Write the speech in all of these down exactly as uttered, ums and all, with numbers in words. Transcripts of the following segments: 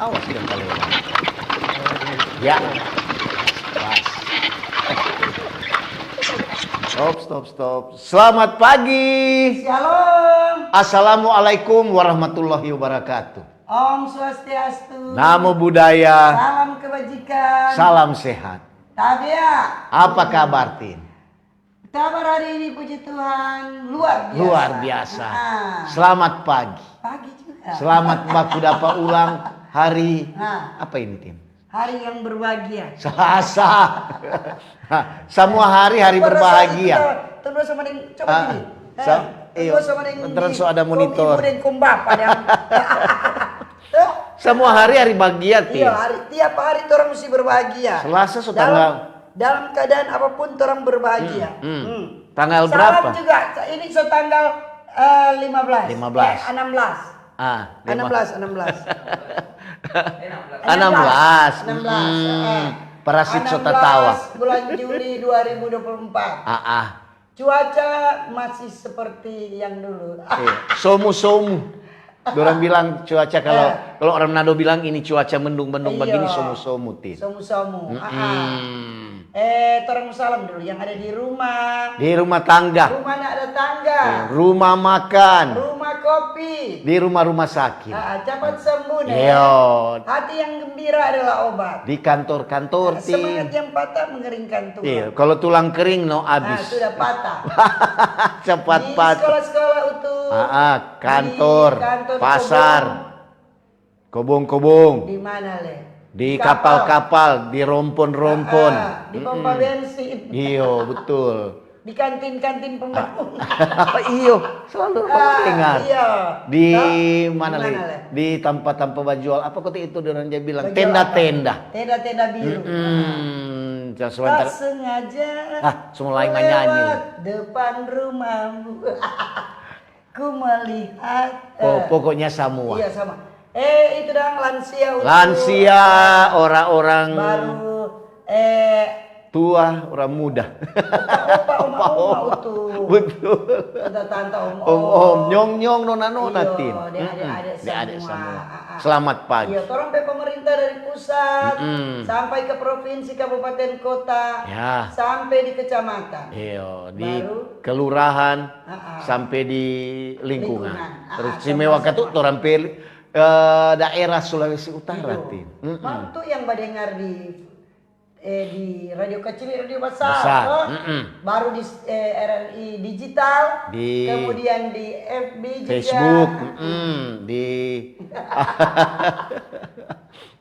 Awas dong kalau. Ya. Pas. Stop, stop, stop. Selamat pagi. Shalom. Assalamualaikum warahmatullahi wabarakatuh. Om Swastiastu. Namo Buddhaya. Salam kebajikan. Salam sehat. Tabea. Apa kabar, Tin? Kabar hari ini, puji Tuhan, luar biasa. Luar biasa. Ah. Selamat pagi. Pagi juga. Selamat baku dapa ulang hari. Ah. Apa ini, Tin? Hari yang berbahagia. Selasa. Semua hari, hari berbahagia. Terus sama dengan, coba gini. Terus so ada monitor. Semua hari, hari bahagia, Tin. Iya, hari, tiap hari torang mesti berbahagia. Selasa so tanggal. Dalam keadaan apapun, torang berbahagia. Hmm, hmm. Tanggal berapa? Salam juga. Ini so tanggal, eh, lima belas. Lima belas. Eh, enam belas. Ah, enam belas, enam belas. Enam belas. Enam belas. Hmm. Parasit so tatawa. Enam belas bulan Juli dua ribu dua puluh empat. Ah, ah. Cuaca masih seperti yang dulu. Iya. Somu-somu. Dorang bilang cuaca, kalau, eh, kalau orang Manado bilang ini cuaca mendung-mendung begini, somu-somu, Tin. Somu-somu. Ah, ah. Eh, torang salam dulu yang ada di rumah. Di rumah tangga. Rumah nak ada tangga. Iya, rumah makan. Rumah kopi. Di rumah-rumah sakit. Ah, ah, capat sembuh, nah. Iya. Hati yang gembira adalah obat. Di kantor-kantor, Tin. Semangat yang patah mengeringkan tulang. Iya, kalau tulang kering, no, abis. Ah, sudah patah. Cepat patah. Di sekolah-sekolah, utu. Ah, ah, kantor, pasar, kobong-kobong. Di mana, le? Di kapal-kapal, di rompon-rompon. Ah, ah, di pompa bensin. Iyo, betul. Di kantin-kantin pembangunan. Iyo, selalu dengar. Iya. Di mana, le? Di tampa-tampa bajual. Apa kota itu dorang ja bilang? Tenda-tenda. Tenda-tenda biru. Mm-mm. Tak sengaja. Ah, so mulai manyanyi. Lewat depan rumahmu. Ku melihat, eh, pokoknya samua. Iya, sama. Eh, itu dang, lansia, lansia, orang-orang baru, eh, tua, orang muda. Opa-opa, oma-oma, utu. Betul. Tanta-tanta, om-om, nyong-nyong, nona-nona, Tin. Iya, dek ade-ade samua. Selamat pagi. Iya, torang pe pemerintah dari pusat sampai ke provinsi, kabupaten, kota, sampai di kecamatan. Iya, di kelurahan, sampai di lingkungan. Terus istimewa katu torang pe, eh, daerah Sulawesi Utara, Tin. Mar tu yang badengar di, eh, di Radio Kacili, Radio Basar, to? Baru di, eh, R R I Digital, kemudian di F B juga. Facebook, di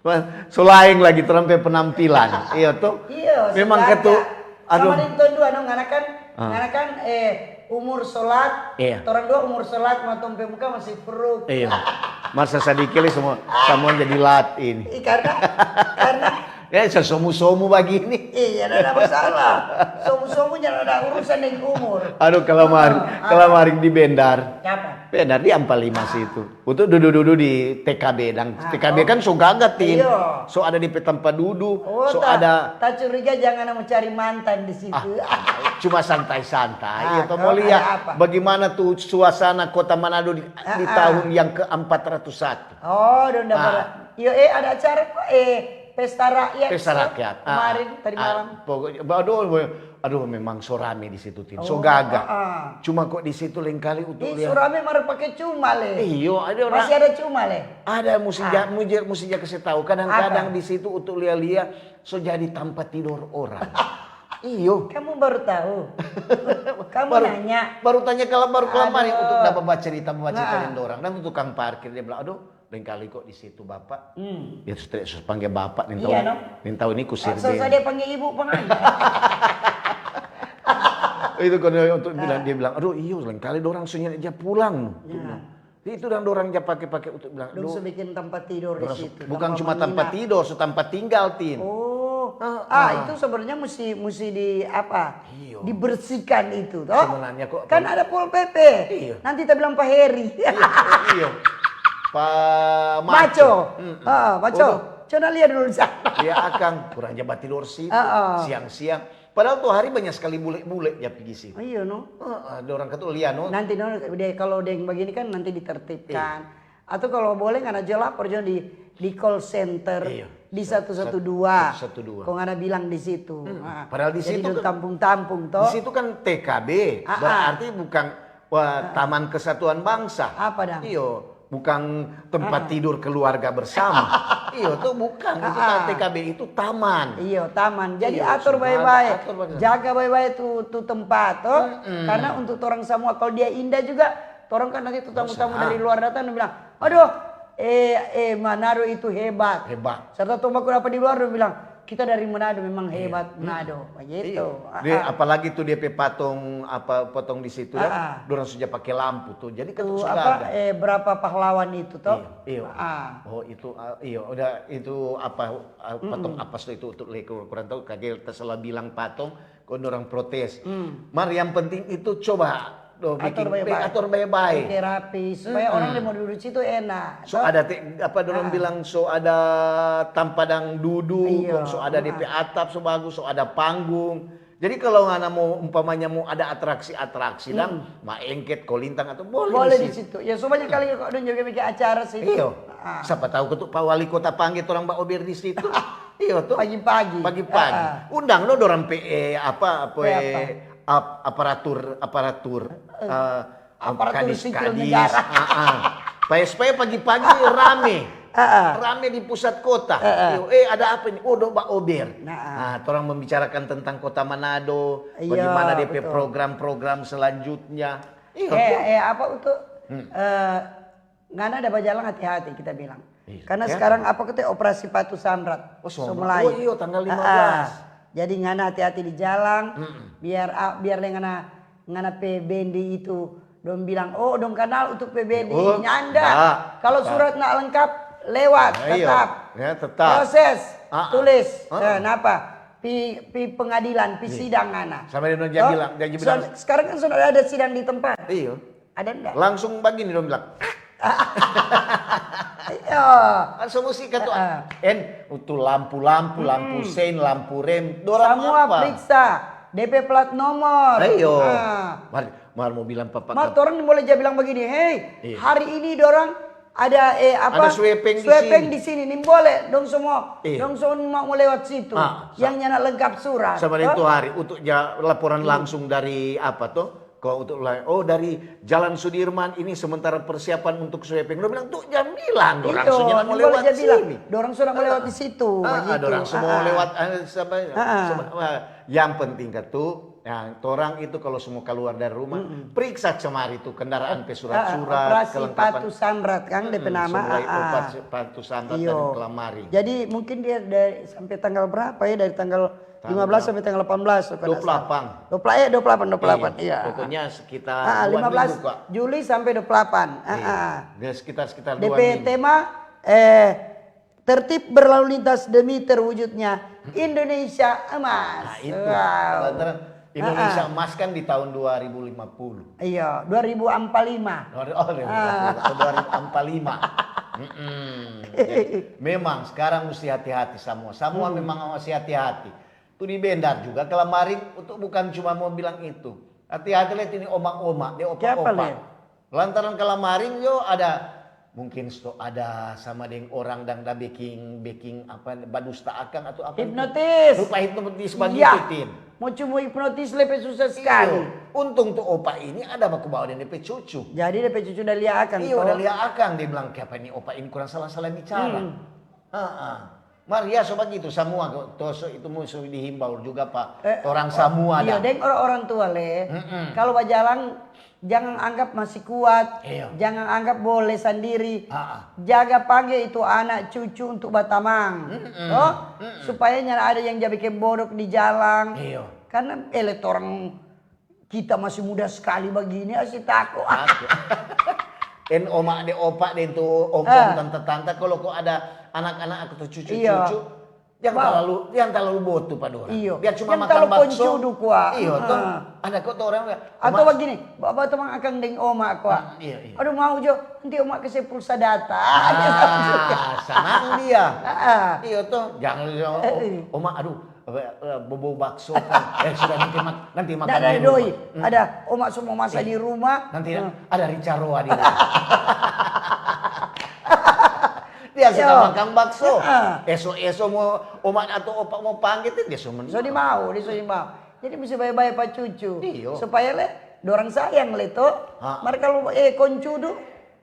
Wah, so laeng lagi torang pe penampilan. Iya to? Iya, memang katu, aduh. Sama deng tong dua, no, ngana kan, ngana kan, eh, umur solat, torang dua umur solat, ma tong pe muka masih furuk. Iya. Masa sadiki le samua, samua jadi lat ini. Ih, karena, karena ya, somu-somu bagini. Iya, nda ada masalah. Somu-somu nda ada urusan deng umur. Aduh, kalamari, kalamari di Bendar. Bendar di Ampa Lima situ. Utu dudu-dudu di T K B dang. T K B kan so gaga, Tin. So ada depe tampa dudu, so ada. Ta curiga jangan mo cari mantan di situ. Ah, cuma santai-santai. Iya to, mo lia bagimana tu suasana kota Manado di, di tahun yang ke empat ratus satu. Oh, donda bara. Iyo, eh, ada acara ko, eh, pesta rakyat. Pesta rakyat. Kemarin, tadi malam. Pokoknya, aduh, aduh, memang so rame di situ, Tin. So gaga. Cuma kok di situ lengkali untuk lia. Ih, so rame mar pake cuma le. Iyo, ada orang. Masih ada cuma le. Ada, musti ja, musti ja kase tau. Kadang-kadang di situ untuk lia-lia so jadi tampa tidor orang. Iyo. Kamu baru tahu? Kamu nanya. Baru tanya kalau baru kelamari untuk dapa bacerita, bacerita deng dorang. Dan tukang parkir dia bilang, aduh, lengkali kok di situ, Bapak. Dia terus, terus panggil Bapak, nintau, nintau ini kusir. Dia panggil ibu, pengajar. Itu kan untuk bilang, dia bilang, aduh, iyo, lengkali dorang sunya ja pulang. Itu dang dorang ja pake-pake untuk bilang, dong so bikin tampa tidor di situ, bukan cuma tampa tidor, so tampa tinggal, Tin. Oh. Ah, itu sebenarnya musti, musti di apa? Dibersihkan itu, toh. Sebenarnya kok kan ada Pol P P. Iya. Nanti ta bilang pa Heri. Iya. Pa Maco. Ah, Maco. Coba lia dulu di sana. Lia akang, kurang ja batidor situ. Siang-siang. Padahal tu hari banya skali bule-bule ja pigi situ. Iyo, no. Heeh, dorang katu lia, no. Nanti, no, de, kalo deng bagini kan nanti ditertibkan. Atau kalo boleh ngana jo lapor jo di di call center, Iya. di satu satu dua. Satu satu dua. Kong ada bilang di situ. Ah, Padahal di jadi situ dong kan- tampung-tampung to. Di situ kan T K B, Ah, ah. Berarti bukan wah, Taman Kesatuan Bangsa. Apa dang? Iyo, bukan tempat tidur keluarga bersama. Iyo, tuh bukan. Itu Ah, ah. T K B itu taman. Iyo, taman. Jadi Iyo, atur semua ada, bae-bae. atur bae-bae. Jaga bae-bae tu, tu tempat to. Karena untuk torang semua, kalau dia indah juga, torang kan nanti tu tamu-tamu dari luar datang dan bilang, "Aduh, eh, eh, Manado itu hebat." Hebat. Serta tong baku dapa di luar, dong bilang, "Kita dari Manado, memang hebat Manado." Begitu. Iya. Dia, apalagi tuh dia pe patong apa potong di situ Ah, ah. ya, dorang sudah pakai lampu tuh. Jadi kan Tuh, suka apa, ada. Eh, berapa pahlawan itu toh? Iya. Ah. Oh itu ah, iya udah itu apa ah, patong apa sih itu untuk leko kurang tahu kagak tersalah bilang patong kok orang protes. Mar yang penting itu coba do, Atur bikin bae-bae. Atur bae-bae. Oke, rapi supaya orang yang mau duduk situ enak. So Toh? Ada te, apa dorang bilang so ada tampadang duduk, Iya. So ada D P atap so bagus, so ada panggung. Jadi kalau ngana mau umpamanya mau ada atraksi-atraksi dang, ma engket kolintang atau boleh, Boleh di di situ. situ. Ya so banyak kali kok dong juga bikin acara sih. Iyo. Ah. Siapa tahu ketuk Pak Wali Kota panggil orang bawa bir di situ. Iyo tuh. Pagi-pagi. Pagi-pagi. Ah, ah. Undang lo dorang pe eh, apa apa Pe apa? ap- aparatur aparatur eh, Aparatur kadis, sipil kadis, negara. ah, ah. Supaya supaya pagi-pagi rame. Ah, ah. Rame di pusat kota. Ah, ah. Iyo, eh ada apa ini? Oh, dong ba ober. Nah, ah. Nah, orang membicarakan tentang kota Manado, Iya, bagaimana D P betul. Program-program selanjutnya. Iyo, Eh, tuh. eh apa itu? Eh, ngana ada bajalang hati-hati kita bilang. Iya, Karena ya. Sekarang apa kita operasi Patu Samrat. Oh, so Mulai. Oh, iyo, tanggal lima belas. Ah, ah. Jadi ngana hati-hati di jalan. Biar ah, biar deng ngana ngana pe bendi itu dong bilang, "Oh, dong kenal untuk pe bendi." Oh, Nyanda. enggak. Kalau Enggak. Surat nak lengkap, lewat Nah, iyo. tetap. Ya, tetap. Proses, Ah, ah. tulis. Ah. Eh, napa? Pi, pi pengadilan, pi sidang ngana. Sama dia Toh? bilang, dia bilang. Sudah- sekarang kan sudah ada sidang di tempat. Iyo. Ada ndak? Langsung begini dong bilang. Iya. Kan so musik kan tuh. Ah. En, tu lampu-lampu, lampu sein, lampu rem, dorang Semua apa? Periksa. D P plat nomor. Ayo. Ah. Mar, mar mau bilang papa Mar, torang boleh ja bilang begini, "Hei, Iya. hari ini dorang ada eh apa? Ada sweeping di Sweeping sini." Di sini, nim boleh. Dong semua, Iya. dong semua mau lewat situ. Ah, Yang nyanda lengkap surat. Sama Toh? itu hari untuk ja, laporan langsung dari apa tuh? Kalau untuk lain, oh dari Jalan Sudirman ini sementara persiapan untuk sweeping. Dia bilang tuh jangan bilang, dorang Iyo, sudah mau boleh lewat ja bilang. sini. Dorang sudah mau lewat di situ. Ah, Begitu. Dorang semua Ah, ah. Lewat ah, sampai, Ah, ah. sampai- ah, yang penting katu, yang torang itu kalau semua keluar dari rumah, periksa kemari tuh kendaraan pe Ah, surat-surat, operasi kelengkapan. Patu Samrat kan, D P Hmm, nama. Mulai Ah, ah. Operasi Patu Samrat Iyo. Dan Kelamari. Jadi mungkin dia dari sampai tanggal berapa ya? Dari tanggal lima belas sampai tanggal delapan belas, kalau nggak salah. Dua puluh delapan. Dua puluh, eh, dua puluh delapan, dua puluh delapan, iya. Pokoknya sekitar Ah, dua lima belas minggu, Kak. Juli sampai dua puluh delapan. Ah, Iya. ah. Dia sekitar sekitar dua D P minggu. Tema eh, tertib berlalu lintas demi terwujudnya Indonesia Emas. Nah, itu. Wow. Lantaran Indonesia Ah, ah. Emas kan di tahun dua ribu lima puluh. Iya, dua ribu empat puluh lima. Oh, oh, dua ribu empat puluh, dua ribu empat puluh lima. Mm-mm. Jadi, memang sekarang mesti hati-hati semua. Semua memang mesti hati-hati. Tu di Bendar juga kelamarin, untuk bukan cuma mau bilang itu. Hati-hati lihat ini oma-oma, dia Kiapa, opa-opa. Le? Lantaran kelamarin yo ada mungkin sto ada sama deng orang dang da beking beking apa badusta akang atau apa itu? Hipnotis. Rupa hipnotis Iya. Bagitu, Tin. Mau cuma hipnotis lebih susah sekali. Iyo. Untung tu opa ini ada baku bawa deng depe cucu. Jadi depe cucu udah lia akang Iyo, toh. Udah lia akang dia bilang, "Kiapa ini opa ini kurang salah-salah bicara?" Hmm. Heeh. Mar ya so bagitu samua kok. Toso itu musti dihimbau juga pa Eh, orang samua Iya, dah. Deng orang-orang tua le. Mm-mm. Kalau bajalang jangan anggap masih kuat, Iya. Jangan anggap boleh sandiri. Ah, ah. Jaga page itu anak cucu untuk batamang. Mm-mm. Toh? Mm-mm. Supaya nyanda ada yang ja bikin bodok di jalang. Iyo. Karena ele torang kita masih muda sekali begini, asi tako. Aku. En oma de opa deng tu om om Ah. tanta tanta kalau ko ada anak-anak atau cucu-cucu Iya. jangan Wah. Terlalu jangan terlalu botu pa dorang. Iyo. Biar cuma Jangan makan terlalu bakso. poncudu kwa. Iyo toh. Ah. Ada kok tuh orang Atau "Oma, begini, bawa teman akang deng oma kwa. Hmm, iya, iya. Aduh mau jo, nanti oma kasih pulsa data. Ah, senang dia. Ah. Iya toh, jangan dia, "Oh, Eh. Oma, aduh, eh, eh, bobo bakso kan." Eh sudah nanti mak nanti makan Nggak ada di doi. Rumah. Hmm. Ada oma semua masa Eh. Di rumah. Nanti Hmm. Ada rica roa di rumah. Ya, suka makang bakso. Eso-eso mo omak atau opa mo pangge tu, dia so mau. So di mau, dia so di mau. Jadi musti bae-bae pa cucu. Iyo. Supaya le, dorang sayang le to. Mar kalu, eh, koncu du.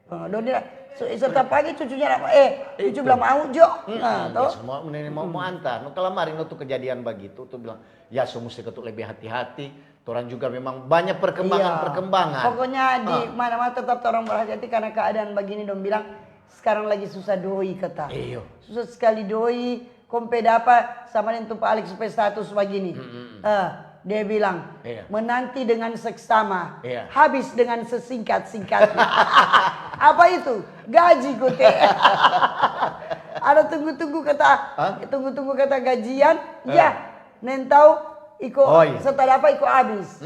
Eh, dong dia, so, serta pagi cucunya, eh, cucu bilang mau jo. Nah, to. Dia semua menene mau, mau antar. No, kalamari no tu kejadian bagitu, tu bilang, ya, so musti ketuk lebih hati-hati. Torang juga memang banyak perkembangan-perkembangan. Pokoknya di mana-mana tetap torang berhati-hati karena keadaan begini dong bilang sekarang lagi susah doi kata. Iyo. Susah sekali doi, kong pe dapa sama deng tu Pak Alex pe status begini. Eh, dia bilang, menanti dengan seksama, habis dengan sesingkat-singkatnya. Apa itu? Gaji kote. Ada tunggu-tunggu kata, tunggu-tunggu kata gajian, ya. Neng tau iko, oh, iya, so tadapa iko abis.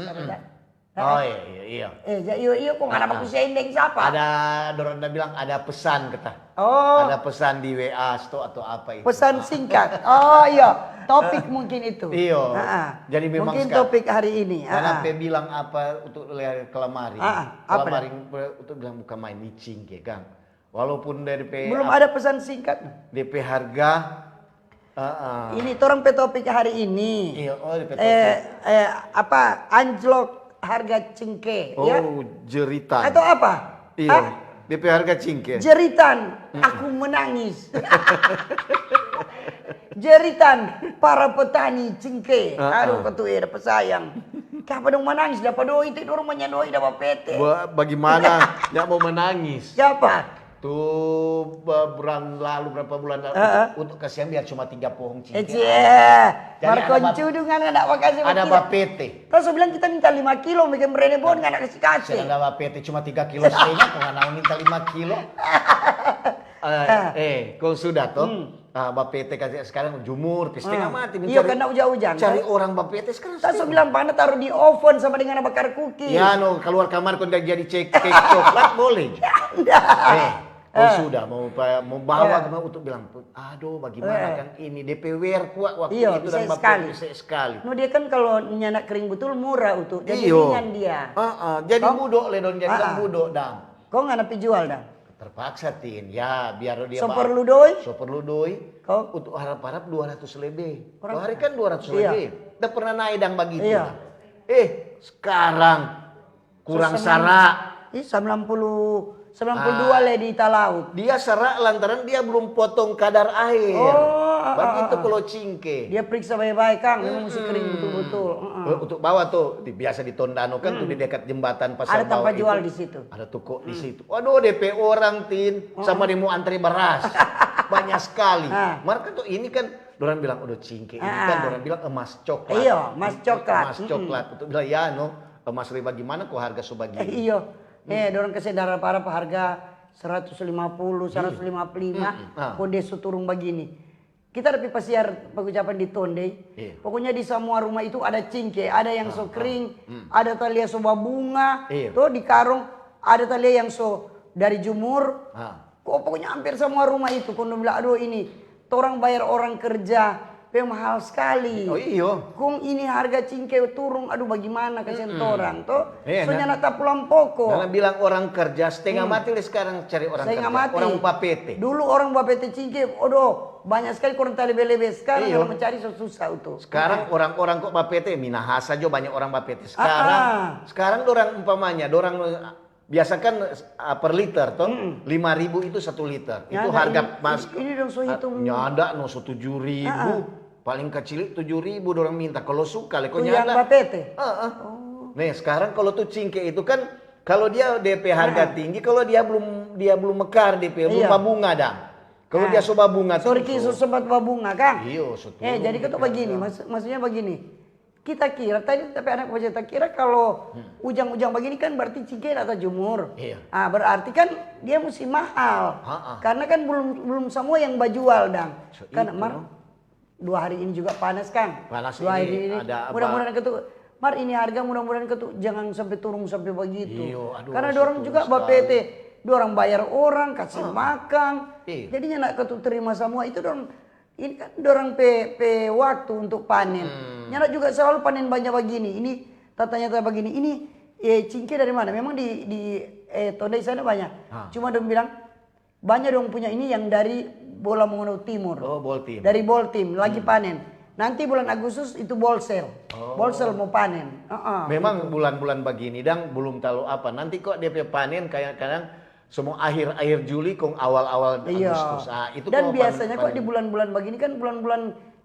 Oh, iya, iya, iya. Eh, ja, iyo, iyo, kong ada baku sendeng sapa? Ada, dorang da bilang ada pesan kata. Oh. Ada pesan di W A sto atau apa itu. Pesan singkat. Oh, iya. Topik mungkin itu. Iyo. Jadi memang mungkin topik hari ini. Karena pe bilang apa untuk ler kelamari. Apa? Kelamari untuk bilang bukan main licin ke, Kang. Walaupun dari pe belum ada pesan singkat. De pe harga, ini torang pe topik hari ini. Iya, oh, de pe topik. Eh, eh, apa, anjlok harga cengke, ya? Oh, jeritan. Atau apa? Iya, de pe harga cengke. Jeritan, aku menangis. Jeritan para petani cengke. Aduh, katu, eh, dapa sayang. Kapa dong manangis, dapa doi, tu dorang manya doi, dapa pete. Bagimana? Nyak mau menangis. Siapa? Tu bulan lalu, berapa bulan lalu, untuk kasihan biar cuma tiga pohong cingke. Ecie, markoncu dengan anak makasih. Ada bapete. Kau so bilang kita minta lima kilo, bikin brene bon, ngana kasi kasi. Ada bapete cuma tiga kilo setengah, kau ngana minta lima kilo. Eh, kau sudah toh? Ah, bapete kasi sekarang jumur, pe stenga mati. Iyo, karena ujang-ujang. Cari orang bapete sekarang. Tak so bilang, "Pana taru di oven sama dengan bakar kuki." Ya, no, keluar kamar kau jadi cek, cek coklat, boleh. Eh, kau sudah mau, mau bawa kemana untuk bilang, "Aduh, bagaimana kan ini?" De pe wer kuat waktu itu dan bapete bisa sekali. No, dia kan kalau nyanda kering betul, murah untuk. Jadi ringan dia. Jadi budo le dong, jadi budo dang. Kau ngana pi jual dang? Terpaksa, Tin. Ya, biar dia so perlu doi. So perlu doi. Kau? Untuk harap-harap dua ratus lebe. Kau hari kan dua ratus lebe. Udah pernah naik dang bagitu. Eh, sekarang kurang sara. Ih, sembilan puluh, sembilan puluh dua le di talaut. Dia sara lantaran dia belum potong kadar air. Oh, bagitu kalau cingke. Dia periksa bae-bae, Kang. Memang mesti kering betul-betul. Untuk bawa tuh, biasa di Tondano kan tuh di dekat jembatan Pasar Bawah itu. Ada tampa jual di situ. Ada toko di situ. Waduh, de pe orang, Tin, sama deng mo antre baras. Banyak sekali. Mar kan tu ini kan, dorang bilang, "Aduh, cingke ini kan," dorang bilang, "emas coklat." Iyo, emas coklat. Emas coklat. Itu bilang, "Ya, no, emas re bagimana kok harga so bagini?" Iyo. Eh, dorang kase darah parah pa harga seratus lima puluh, seratus lima puluh lima, kong dia so turung bagini. Kita ada pi pasiar pengucapan di Tondei. Pokoknya di samua rumah itu ada cingke, ada yang so kering, ada talia so babunga, to di karong, ada talia yang so dari jumur. Kong pokoknya amper samua rumah itu, kong dong bilang, "Aduh ini, torang bayar orang kerja, pe mahal skali." Oh, iyo. Kong ini harga cingke turung, aduh bagimana kasiang torang, to? So nyanda tapulang poko. Ngana bilang orang kerja, stenga mati le skarang cari orang kerja. Stenga mati. Orang bapete. Dulu orang bapete cingke, odo, banya skali kong talebe-lebe. Skarang ngana mo cari so susah itu. Skarang orang-orang kok bapete, Minahasa jo banya orang bapete. Skarang, skarang dorang umpamanya, dorang biasa kan, ah, per liter to, lima ribu itu satu liter. Itu harga. Ini dong so hitung. Nyanda no, so tujuh ribu. Paling kacili tujuh ribu dorang minta. Kalau suka le, kong nyanda. Yang bapete? Heeh. Nih, sekarang kalau tu cingke itu kan, kalau dia de pe harga tinggi, kalau dia belum, dia belum mekar, de pe belum babunga dang. Kalau dia so babunga tu, so sempat babunga, Kang. Iyo, so turung. Eh, jadi kata bagini, maksudnya bagini. Kita kira tadi, tapi anak baca, kita kira kalau ujang-ujang bagini kan berarti cingke ada jumur. Iya. Ah, berarti kan dia musti mahal. Karena kan belum, belum semua yang bajual dang. So, kan itu. Mar, dua hari ini juga panas, Kang. Panas. Dua hari ini. Mudah-mudahan ketu, Mar, ini harga mudah-mudahan ketu jangan sampai turun sampai begitu. Iyo, aduh. Karena dorang juga bapete, dorang bayar orang, kasih makan. Iya. Jadinya nak ketu terima semua itu dorang. Ini kan dorang pe, pe waktu untuk panen. Nyanda juga selalu panen banya bagini. Ini tatanya-tanya bagini. Ini, eh, cingke dari mana? Memang di, di, eh, Tondai sana banya. Cuma dong bilang, banya dong punya ini yang dari Bola Mongondow Timur. Oh, Boltim. Dari Boltim lagi panen. Nanti bulan Agustus itu Bolsel. Bolsel mau panen. Heeh. Memang bulan-bulan begini dang belum terlalu apa. Nanti kok dia pe panen kadang-kadang semua akhir-akhir Juli kong awal-awal Iya. Agustus. Ah, itu Dan kok biasanya panen, kok di bulan-bulan begini kan bulan-bulan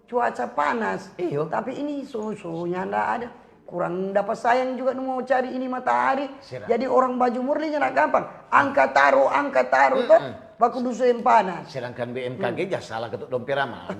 cuaca panas. Iyo. Tapi ini suhu-suhunya ndak ada. Kurang dapat sayang juga nu mau cari ini matahari. Sira. Jadi orang bajumur lei nyanda gampang. Angka taru, angka taru toh. Baku dusu yang panas. Sedangkan B M K G ja salah ketuk dong pe ramalan.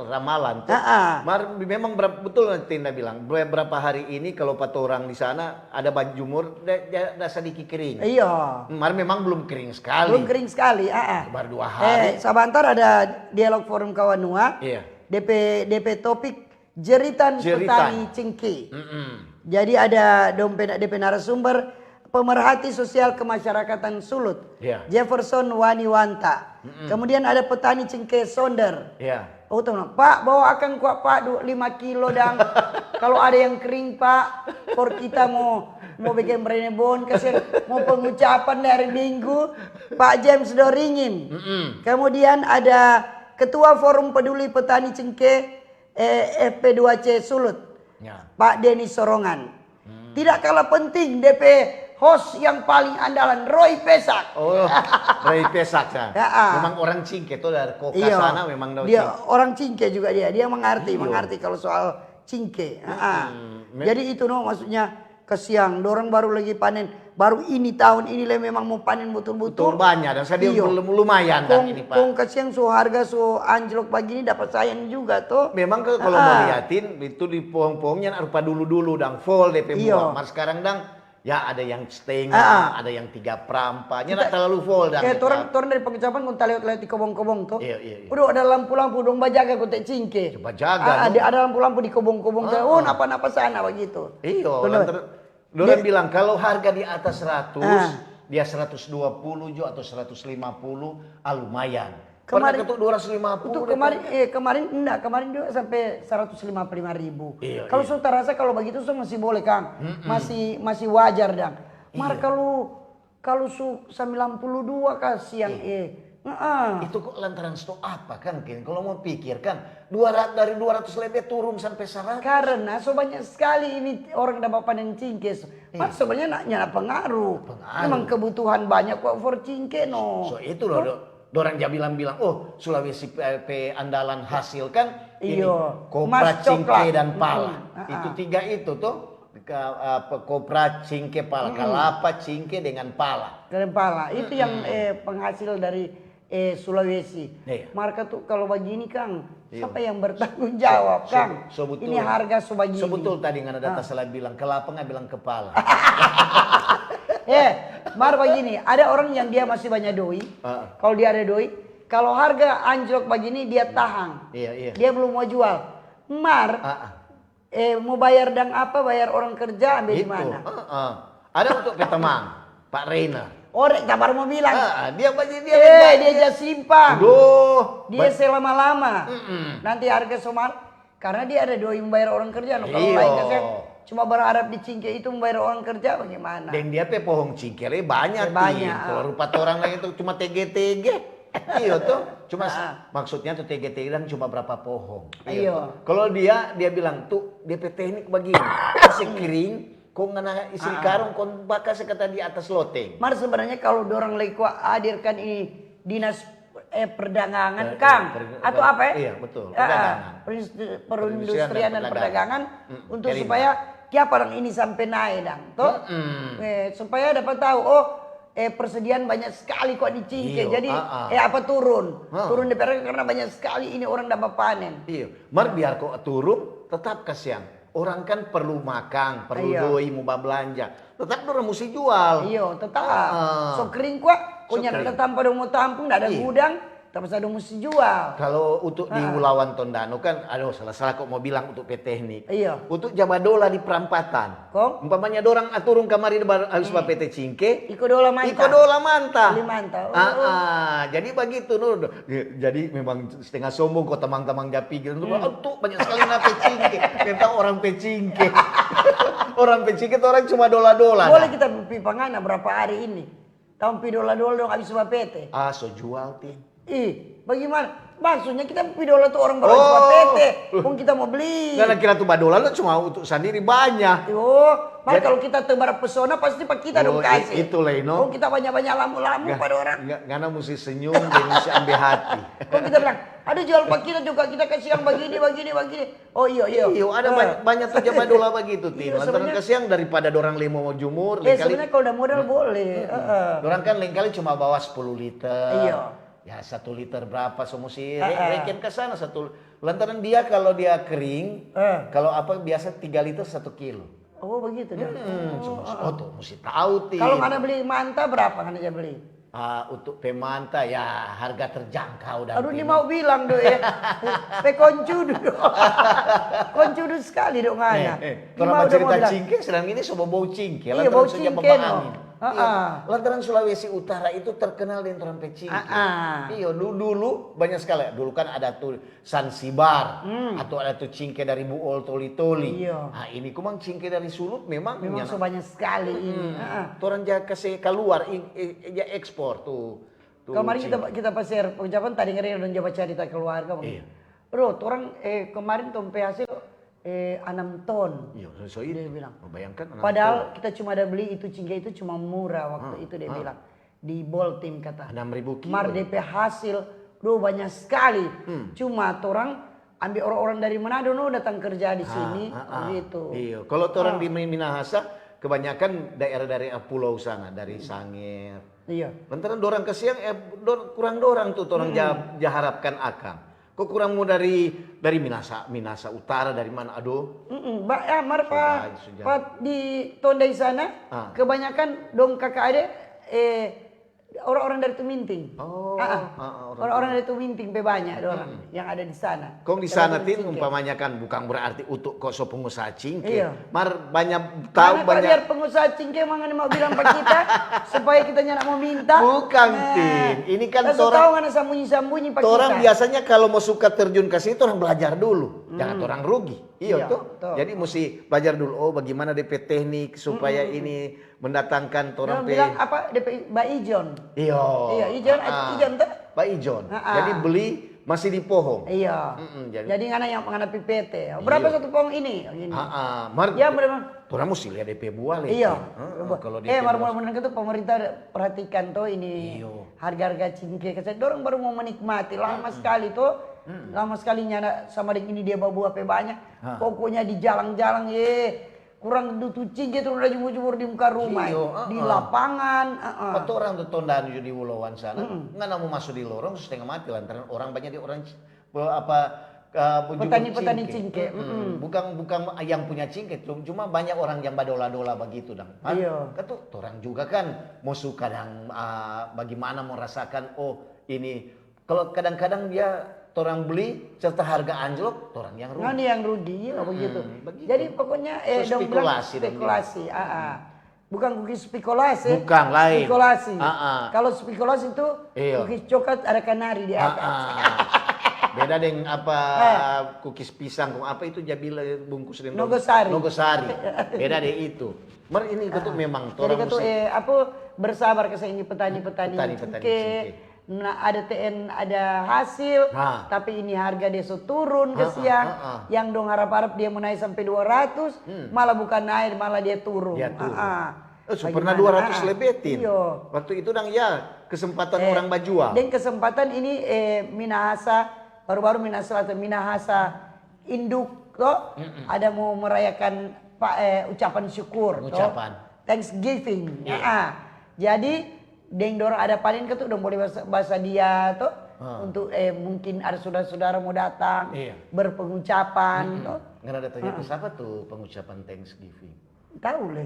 Ramalan tuh. Ah, ah. Mar memang berapa, betul Tinda bilang, beberapa hari ini kalau pa torang di sana ada bajumur, da, da, da sadiki kering. Iya. Mar memang belum kering sekali. Belum kering sekali. Ah, ah. Baru dua hari. Eh, sabantar ada dialog forum kawanua. Iya. D P D P topik jeritan, Jeritan. Petani Cengke. Mm-mm. Jadi ada dong pe, D P narasumber pemerhati sosial kemasyarakatan Sulut, Iya. Jefferson Waniwanta. Kemudian ada petani cengke Sonder. Iya. Oh, teman, Pak, bawa akang kua, Pak, du-, lima kilo dang. Kalau ada yang kering, Pak, for kita mau mau bikin brenebon, kasihan mau pengucapan dari Minggu, Pak James Doringin. Kemudian ada Ketua Forum Peduli Petani Cengke, eh, F P dua C Sulut, Ya. Pak Denny Sorongan. Tidak kalah penting, D P host yang paling andalan, Roy Pesak. Oh, Roy Pesak ya. Ya, ah. Memang orang Cingke tuh dari Koka Iya. sana memang dari Dia Cingke. Orang Cingke juga dia. Dia mengerti, Iya. mengerti kalau soal Cingke. Ah, ah. Hmm, me- Jadi itu no maksudnya kesiang. Dorang baru lagi panen, baru ini tahun ini le memang mau panen Betul betul-betul. banyak dan saya dia Iyo. belum lumayan dan Kong, ini Pak. Kong kasiang so harga so anjlok bagini dapat sayang juga toh. Memang ke- kalau Ah. mau liatin itu di pohong-pohongnya rupa dulu-dulu dang full D P Iyo. buah. Mar sekarang dang ya ada yang setengah, Ah. ada yang tiga perampat. Nya nggak terlalu full dang. Kayak Gitu. orang orang dari Pangkep Capan kong ta lewat-lewat di kobong-kobong toh. Iya, iya, iya. Udah ada lampu-lampu dong bajaga kote Cingke. Bajaga, Ah, no? Ada, ada lampu-lampu di kobong-kobong. Ah. Oh, napa-napa sana begitu. Iyo, Bener. lantar- Dorang Dia- bilang kalau harga di atas seratus, Ah. dia seratus dua puluh jo atau seratus lima puluh, ah, lumayan. Kemarin- Pernah ketuk dua ratus lima puluh Itu deh, kemarin Pak. eh kemarin enggak, kemarin juga sampai seratus lima puluh lima ribu. Iya, Kalau iya. so ta rasa kalau begitu so masih boleh kang, masih masih wajar dang. Mar Iya. kalau kalau su sembilan puluh dua kasiang eh. Heeh. Itu kok lantaran stok apa kan, Ken? Kalau mau pikir kan, dua ratus, dari dua ratus lebih turun sampai seratus. Karena so banyak sekali ini orang dapat panen cingkes. Mar sebenarnya nak nyana pengaruh. Pengaruh. Memang kebutuhan banyak kok for cingke no. So itu loh, do- dorang ja bilang-bilang, oh Sulawesi pe, pe andalan hasil kan ini Iyo. kopra, Emas cingke coklat. dan pala. Mm-mm. Ah, Itu ah. Tiga itu tuh, ke, apa, kopra, cingke, pala, kelapa, cingke dengan pala. Keren pala. Itu yang eh, penghasil dari eh, Sulawesi. Iya. Marka tuh kalau begini kang, Iya. siapa yang bertanggung jawab So- kang? so betul. Ini harga so begini. So betul tadi nggak ada data salah bilang kelapa nggak bilang kepala. Eh, mar begini, ada orang yang dia masih banyak doi. Ah. Kalau dia ada doi, kalau harga anjlok begini dia tahan. Iya, iya. Dia belum mau jual. Mar, Ah, ah. eh mau bayar dang apa? Bayar orang kerja ambil di Itu. mana? Ah, ah. Ada untuk petemang, Pak Reina. Ore, kabar mau bilang. Ah, dia pasti dia Eh, dia ja simpang. Aduh. Dia Ba- selama-lama. Mm-mm. Nanti harga so mahal. Karena dia ada doi membayar orang kerja. No, kalau Iyo. lain kasihan cuma berharap di cingke itu membayar orang kerja bagaimana? Deng dia pe pohong cingke lei banyak, Banyak, Tin. Kalau ah. Rupa torang lagi itu cuma tege-tege. Iyo tuh, cuma Ah. maksudnya tuh tege-tege dan cuma berapa pohong. Iyo. Tuh. Kalau dia dia bilang tuh dia pe teknik begini, se kering, kong ngana isi Ah. karung, kong baka se kata di atas loteng. Mar sebenarnya kalau dorang lagi kua hadirkan ini dinas eh perdagangan Eh, kang eh, per- atau per- apa eh? Iya, betul. Ah, ah. Perdagangan. Perindus- Perindustrian perindustrian dan dan perdagangan. perdagangan Mm, untuk Erinda. Supaya kiapa dang ini sampai naik dang toh? Mm-mm. Eh, supaya dapat tahu oh eh persediaan banyak sekali kok di cingke. Iyo, Jadi ah, ah. eh apa turun? Ah. Turun di harga karena banyak sekali ini orang dapat panen. Iyo, mar biar kok turun, tetap kasihan. Orang kan perlu makang, perlu Iyo. Doi, mau babelanja. Tetap dorang musti jual. Iyo, tetap. Ah. So kering kua, So kong nyanda kering. ada tampa dong mo tampung, nda ada Iyo. gudang, tapasa dong musti jual. Kalau untuk di Ah. Ulawan Tondano kan, aduh salah-salah kok mau bilang untuk pe teknik. Iyo. Untuk ja badola di prampatan. Kong? Umpamanya dorang aturung kamari ba- habis Hmm. ba P T Cingke, Iko dola manta. Iko dola manta. Beli manta. Oh, Ah, oh. ah, jadi begitu no. Jadi memang setengah sombong kok tamang-tamang ja pikir. Untuk, "Oh, tuh banyak sekali na pe cingke." Tentang orang pe cingke. Orang pe cingke tuh orang cuma dola-dola. Boleh Dah. Kita pi pangana berapa hari ini? Tong pi dola-dola dong habis ba P T. Ah, so jual, Tin. Ih, Bagaimana? Maksudnya kita pi dola tu orang baru Oh. P T, kong kita mo bli. Ngana kira tu badola lo cuma untuk sandiri banya. Yo, mar Jadi kalau kita tebar pesona pasti pa kita dong Oh, i-, kasi. Itulah, no. Kong kita banya-banya lamu-lamu Nga-, pa dorang. nga-, ngana musti senyum dan musti ambe hati. Kong kita bilang, "Aduh, jual pa kita juga, kita kasi yang bagini, bagini, bagini." Oh, iyo, iyo. Iyo, ada Eh. ba-, banyak tu ja badola bagitu, Tin. Iyo, Lantaran sebenarnya kasiang daripada dorang lei mo jumur, Eh, lengkali sebenarnya kalau ada modal boleh. Heeh. Dorang kan lengkali cuma bawa sepuluh liter. Iyo. Ya, satu liter berapa, so musti re-, Ah, ah. reken ke sana satu. Lantaran dia kalau dia kering, Ah. kalau apa biasa tiga liter satu kilo. Oh, begitu dia. Hmm, so musti, oh, tuh musti tahu, Tin. Kalau ngana beli manta, berapa ngana ja beli? Ah, untuk pe manta, ya, harga terjangkau dan Aduh, ini Tin. Mau bilang do, ya. Pe koncudu do. Koncudu sekali do ngana. Eh, eh, Ni kalau mau do mau cerita bilang. Cingke, sedang ini so bau cingke, Iya, lantaran bau so jam cingke, no. Angin. Ah, Iya, ah. Lantaran Sulawesi Utara itu terkenal dengan torang pe cingke. Ah, ah. Iyo, du-, dulu banyak sekali. Dulu kan ada tu Sansibar, Hmm. atau ada tu cingke dari Buol Toli-Toli. Iyo. Ah, ini kumang cingke dari Sulut memang Memang nyana. So banyak sekali ini. Mm-mm. Ah, ah. Torang ja kase kaluar, i-, i-, ja ekspor tu, tu Kemarin kita, cingke. Kita pas share pengucapan tadi ngeri dong ja bacarita keluarga, Bang. Iya. Bro, torang, eh, kemarin tong pe hasil, eh, enam ton. Iya, so, so Dia itu. Bilang. Bayangkan enam Padahal ton. Kita cuma ada beli itu cingke itu cuma murah waktu Ah, itu dia ah. Bilang. Di Boltim kata. Enam ribu kilo. Mar depe hasil, duh, banyak sekali. Hmm. Cuma torang ambe orang-orang dari Manado no datang kerja di Ah, sini, ah, ah. Gitu. Iya, kalau torang Ah. Di Minahasa, kebanyakan daerah-daerah pulau sana, dari Sanger. Iya. Lantaran dorang kasiang, eh, dor-, kurang dorang tu, torang Hmm. ja-, ja harapkan akang. Kok kurang mo dari, dari Minasa, Minasa Utara, dari mana? Aduh. Mm-mm. Ba-, ya, mar pa, Sudah, sudah. Pa di Tondai sana, Ah. Kebanyakan dong kaka ade, eh, orang-orang dari Tuminting. Oh, Ah, ah. Ah, ah, orang Orang-orang dari Tuminting pe banyak dorang Mm-mm. Yang ada di sana. Kong di Kalau sana, di Tin, Cingke. Umpamanya kan bukan berarti untuk kok so pengusaha cingke. Iya. Mar banyak tahu Mana kok banyak biar pengusaha cingke, mang, ni mau bilang pa kita, supaya kita nyanda mau minta. Bukan, Nah, Tin. Ini kan kita so torang, tahu ngana sambunyi-sambunyi pa torang kita. Biasanya kalau mau suka terjun ke situ, orang belajar dulu. Jangan Hmm. Torang rugi. Iyo, Iyo, to? Betul. Jadi musti belajar dulu, oh, bagaimana depe teknik supaya Mm-mm. Ini mendatangkan torang Dong pe bilang apa? Depe Ba Ijon. Iyo. Iyo, Ijon, Ah, ah. Ijon to? Ba Ijon. Ah, ah. Jadi beli masih di pohong. Iyo. Mm-mm, jadi Jadi ngana yang ngana pi P T. Berapa Iyo. Satu pohong ini? Ini. Ah, ah. Mar-, Ya, berapa? Torang musti lia depe buah lei. Iyo. Ah, ah, Buah. Kalau Eh, depe mar-, buah. Mar-, mar-, itu pemerintah perhatikan to ini Iyo. Harga-harga cingke. Kase dorang baru mau menikmati. Lama Mm-mm. Sekali to. Mm-mm. Lama sekali nyanda sama deng ini dia babuah pe banyak. Hah. Pokoknya di jalang-jalang, ye. Kurang dutu cingke tu da jumur-jumur di muka rumah, Iyo, di uh-uh. Lapangan, uh-uh. Pa torang tu tondaan jo di Wulawan sana, Mm-mm. Ngana mo maso di lorong so stenga mati lantaran orang banya di orang c-, be-, apa, eh, jumur Petani-petani cingke. Cingke, Mm-mm. mm-mm. Bukan, bukan yang punya cingke, cum-, cuma banyak orang yang badola-dola bagitu dang. Hah? Iyo. Katu, torang juga kan mo suka dang, ah, bagimana mo rasakan, oh, ini Kalau kadang-kadang dia torang beli serta harga anjlok, torang yang rugi. Ngana yang rugi, iyo, Mm-mm, begitu. Begitu. Jadi pokoknya, eh, So, dong bilang spekulasi dong bilang. Spekulasi, ah, ah. Mm-mm. Bukan kukis spekulasi, Bukan, lain. Spekulasi. Ah, ah. Kalau spekulasi itu Iyo. Kukis coklat ada kanari di Ah, atas. Ah. Beda deng apa, Ah. Kukis pisang, kong apa itu jabila bungkus deng Nogosari. Nogosari. Beda deh itu. Mar ini Ah. Memang Jadi torang katu, musti eh, apa, bersabar kase ini petani-petani Petani-petani cingke. Cingke. Nah, ada T N, ada hasil, Ha. Tapi ini harga dia so turun ke Ha, ha, siang. Ha, ha. Yang dong harap-harap dia mo nae sampe dua ratus, Hmm. Malah bukan nae, malah dia turun. Dia turun. Ha, ha. Eh, so pernah Bagaimana? Dua ratus Ha, ha. Lebih, Tin. Iyo. Waktu itu dang, ya, kesempatan Eh, orang bajual. Deng kesempatan ini, eh, Minahasa, baru-baru Minahasa Selatan, Minahasa induk to, Mm-mm. Ada mau merayakan pa-, eh, ucapan syukur to. Ucapan. Thanksgiving. Iya. Ha. Jadi, deng dorang ada panen katu, dong boleh basa, basa dia to, Ha. Untuk, eh, mungkin ada sudara-sudara mau datang, Iya. Berpengucapan Mm-mm. To. Ngana ada tanya Ha. Tu sapa tu pengucapan Thanksgiving? Tau le.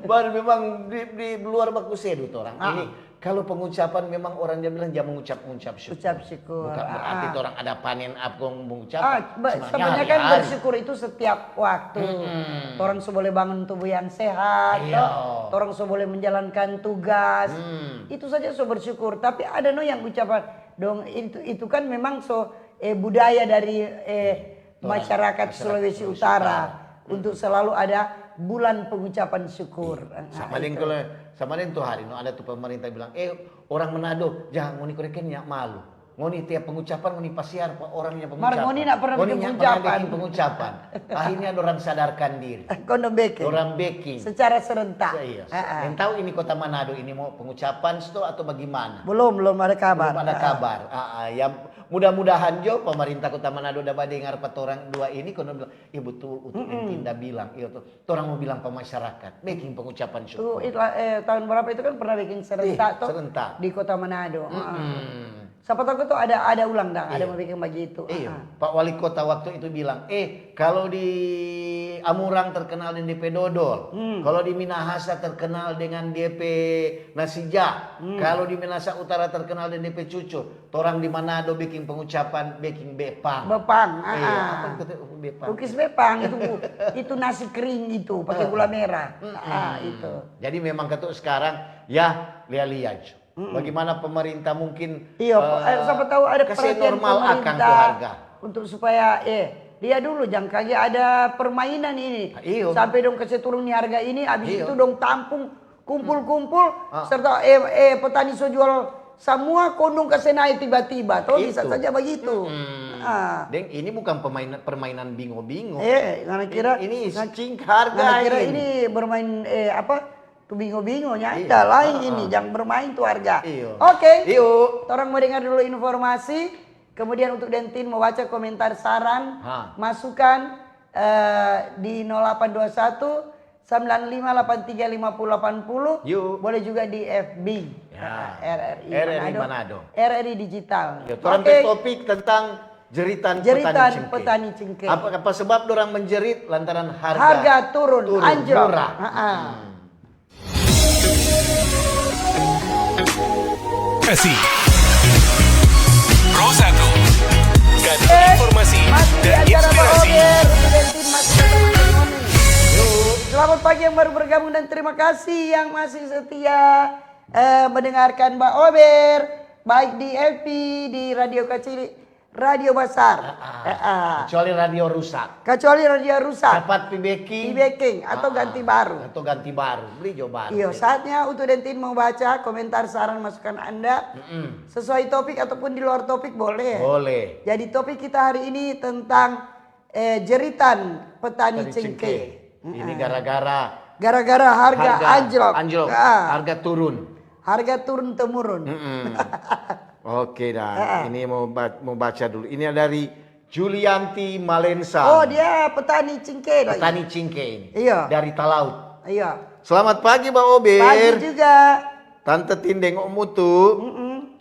Baru memang di, di luar baku sedu torang. Ah. Ini kalau pengucapan memang orang dia bilang jangan mengucap-ngucap syukur. Ucap syukur. Bukan berarti Ah. Torang ada panen apa kong mengucap. Ah, ba-, sebenarnya kan hari-hari. Bersyukur itu setiap waktu. Mm-mm. Torang so boleh bangun tubuh yang sehat, Ayo. To. Torang so boleh menjalankan tugas. Hmm. Itu saja so bersyukur. Tapi ada no yang ucapan dong itu, itu kan memang so, eh, budaya dari, eh, Torang masyarakat masyarakat Sulawesi Sulawesi Utara Utara. Untuk Hmm. Selalu ada bulan pengucapan syukur. Ah, Sama deng itu. Kalau sama deng tu hari no ada tu pemerintah bilang, eh, orang Manado jangan ngoni koreken nya malu. Ngoni tiap pengucapan ngoni pasiar pa orang yang Mar pengucapan. ngoni nak pernah bikin Ngoni nya pengucapan. Bikin pengucapan. Akhirnya orang sadarkan diri. Kondom beke. Orang beking. Secara serentak. Iya. Ah, ah. Yang tahu ini kota Manado ini mau pengucapan sto atau bagaimana? Belum, belum ada kabar. Belum ada Ah. Kabar. Ah, ah, ya, mudah-mudahan jo pemerintah kota Manado udah badengar pa torang dua ini, kono bilang, iya betul, utu Entin da bilang, iya tuh. Torang mau bilang pa masyarakat, bikin pengucapan Tuh, syukur. itu, eh, tahun berapa itu kan pernah bikin serentak Iya, tuh serentak. Di kota Manado. Ah. Hmm. Siapa tahu tuh ada ada ulang dah, ada Iya. Mau bikin begitu. Iya, Ah. Pak Wali Kota waktu itu bilang, eh, kalau di Amurang terkenal dengan D P dodol, Hmm. Kalau di Minahasa terkenal dengan D P nasi ja, Hmm. Kalau di Minahasa Utara terkenal dengan D P cucur, torang di Manado biking pengucapan biking bepang. Bepang, ah, Iya, ah. Apa kata bepang? Kukis bepang itu bu, itu nasi kering itu pakai Ah. gula merah. Mm-mm. Ah, itu. Jadi memang kata sekarang ya lia-lia jo. Bagaimana pemerintah mungkin Iya, po- eh, siapa tahu ada kasih perhatian normal akan tu pemerintah harga. Untuk supaya eh dia dulu jangan kage ada permainan ini. Ah, iyo. Sampai dong kasih turun ni harga ini, habis Iyo. Itu dong tampung kumpul-kumpul Ah. serta eh, eh petani so jual semua kondong kasih naik tiba-tiba, toh bisa Itu. Saja begitu. Hmm. Ah. Deng ini bukan pemain, permainan bingo-bingo. Eh, ngana kira ini ngana- cing harga ngana kira ini. Ini bermain eh apa? Tu bingo-bingo nya Iya. ada lain Ah, ini, ah. Jangan bermain tu harga. Iyo. Oke. Iyo. Torang mau dengar dulu informasi. Kemudian untuk Dentin mau baca komentar, saran, Ha. masukan eh, di nol delapan dua satu sembilan lima delapan tiga lima puluh delapan puluh. Yuk. Boleh juga di F B. Ya. R R I R R I Manado. R R I Digital. Ya, torang Oke. Topik tentang jeritan, Jeritan petani cengkeh. Petani cengkeh. Apa, apa sebab orang menjerit lantaran harga, Harga turun, anjlok. Murah. Ha-ha. Hmm. Esi. Pro satu. Data, informasi, Masih di dan acara Bang inspirasi. Ober, Dentin masih bersama kami. Selamat pagi yang baru bergabung dan terima kasih yang masih setia eh, mendengarkan Bang Ober, baik di F B, di Radio Kacili, Radio Basar. Ah, Eh, ah. Kecuali radio rusak. Kecuali radio rusak. Cepat pi beking. Pi beking atau Ah, ganti baru. Atau ganti baru. Beli jo baru. Iyo, saatnya Utu Dentin mau baca komentar, saran, masukan Anda. Mm-mm. Sesuai topik ataupun di luar topik boleh. Boleh. Jadi topik kita hari ini tentang eh, jeritan petani Tadi cengkeh. Ini gara-gara Gara-gara harga, anjlok. Anjlok. Ah, Harga turun. Harga turun temurun. Mm-mm. Oke dah. Ah, ah. Ini mau ba- mau baca dulu. Ini dari Julianti Malensa. Oh, dia petani cengkeh lagi. Petani cengkeh ini. Iya. Dari Talaut. Iya. Selamat pagi, Bang Ober. Pagi juga. Tante Tindeng, Om Utu.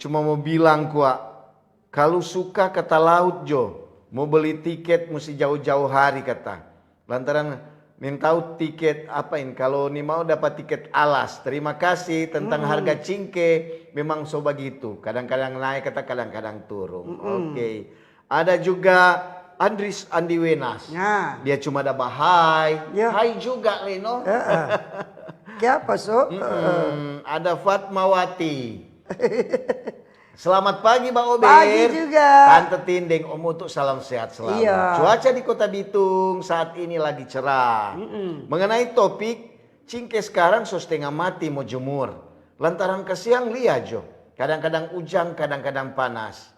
Cuma mau bilang kwa, kalu suka ka Talaut jo, mau beli tiket musti jauh-jauh hari kata. Lantaran nintau tiket apa ini, kalu ni mau dapat tiket alas. Terima kasih, tentang harga cingke memang so bagitu. Kadang-kadang naik kata, kadang-kadang turun. Oke. Ada juga Andris Andi Wenas. Nah. Dia cuma ada bahai. Ya. Hai juga, Leno. Heeh. Kiapa so? Heeh. Hmm, ada Fatmawati. Selamat pagi, Bang Ober. Pagi juga. Tante Tindeng, Om Utu, salam sehat selalu. Iya. Cuaca di Kota Bitung saat ini lagi cerah. Mengenai topik, cingke sekarang so setengah mati mo jemur. Lantaran kasiang lia jo. Kadang-kadang ujang, kadang-kadang panas.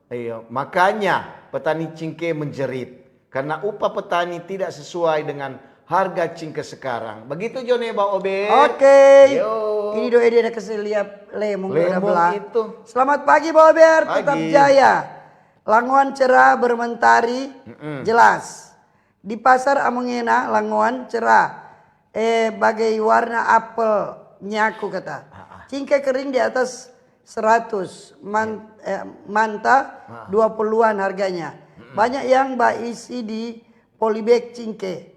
Iya, makanya petani cingke menjerit. Karena upah petani tidak sesuai dengan harga cingke sekarang. Begitu jo ne, Bang Ober. Oke. Yo. Ini doa dia ada kasih lihat lemong, Lemong udah belah. Itu. Selamat pagi, Bang Ober. Tetap Pagi. Jaya. Langoan cerah bermentari, jelas. Di pasar Amongena, Langoan cerah. Eh, bagai warna apel nyaku kata. Cingke kering di atas seratus, man- eh, manta dua puluhan harganya. Banyak yang baisi di polybag cingke.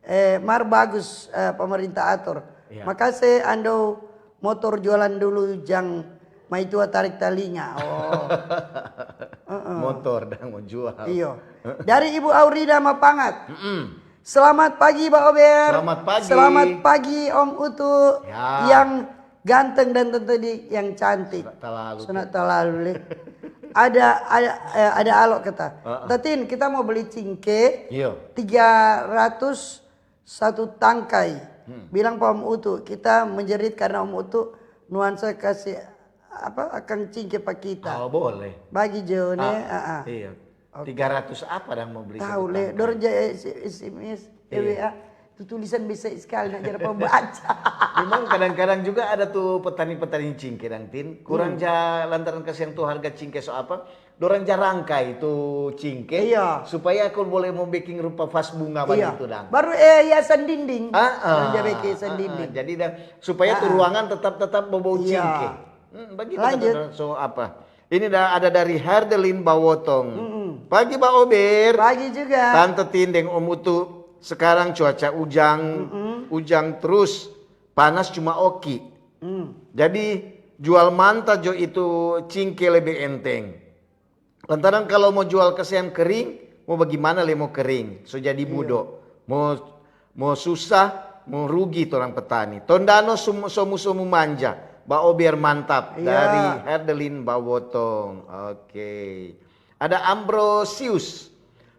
Eh, mar bagus, eh, pemerintah atur. Iya. Makase ando motor jualan dulu, jang maitua tarik talinga. Oh. Motor dang mau jual. Iyo. Dari Ibu Aurida Mapangat. Mm-mm. Selamat pagi, Bang Ober. Selamat pagi. Selamat pagi, Om Utu. Ya. Yang ganteng dan tentu di yang cantik. Talalu. Sunat talalu le. Ada ada eh, ada alok kata. Heeh. Tatin, kita mau beli cingke. Iyo. Tiga ratus satu tangkai. Hmm. Bilang pa Om Utu, kita menjerit karena Om Utu nuansa kasih apa, akang cingke pa kita. Oh, boleh. Bagi jo ne, ah, ah, ah. Iya. Oke. Tiga ratus apa dang mau beli? Tahu le, dorang ja S M S, iya. W A. Tu tulisan bisa sekali nak jadi pembaca. Memang kadang-kadang juga ada tu petani-petani cingke dang, Tin. Kurang ja lantaran kasiang tu harga cingke so apa. Dorang ja rangkai tu cingke, iya, supaya kau boleh mau bikin rupa vas bunga bagitu dang. Baru eh hiasan dinding. Ah, ah, dorang ja bikin hiasan dinding. Jadi dang, supaya tu ruangan tetap, tetap bobou cingke. Hmm, bagitu. Lanjut. So apa? Ini da-, ada dari Herdelin Bawotong. Mm-mm. Pagi, Ba Ober. Pagi juga. Tante Tin deng Om Utu, sekarang cuaca ujang, ujang terus, panas cuma oki. Mm. Jadi, jual manta jo itu cingke lebe enteng. Lantaran kalau mo jual kasiang kering, mo bagimana le mo kering, so jadi budo. Mo Mo susah, mo rugi torang petani. Tondano somu-somu manja. Ba Ober mantap. Iya. Dari Herdelin Bawotong. Oke. Ada Ambrosius.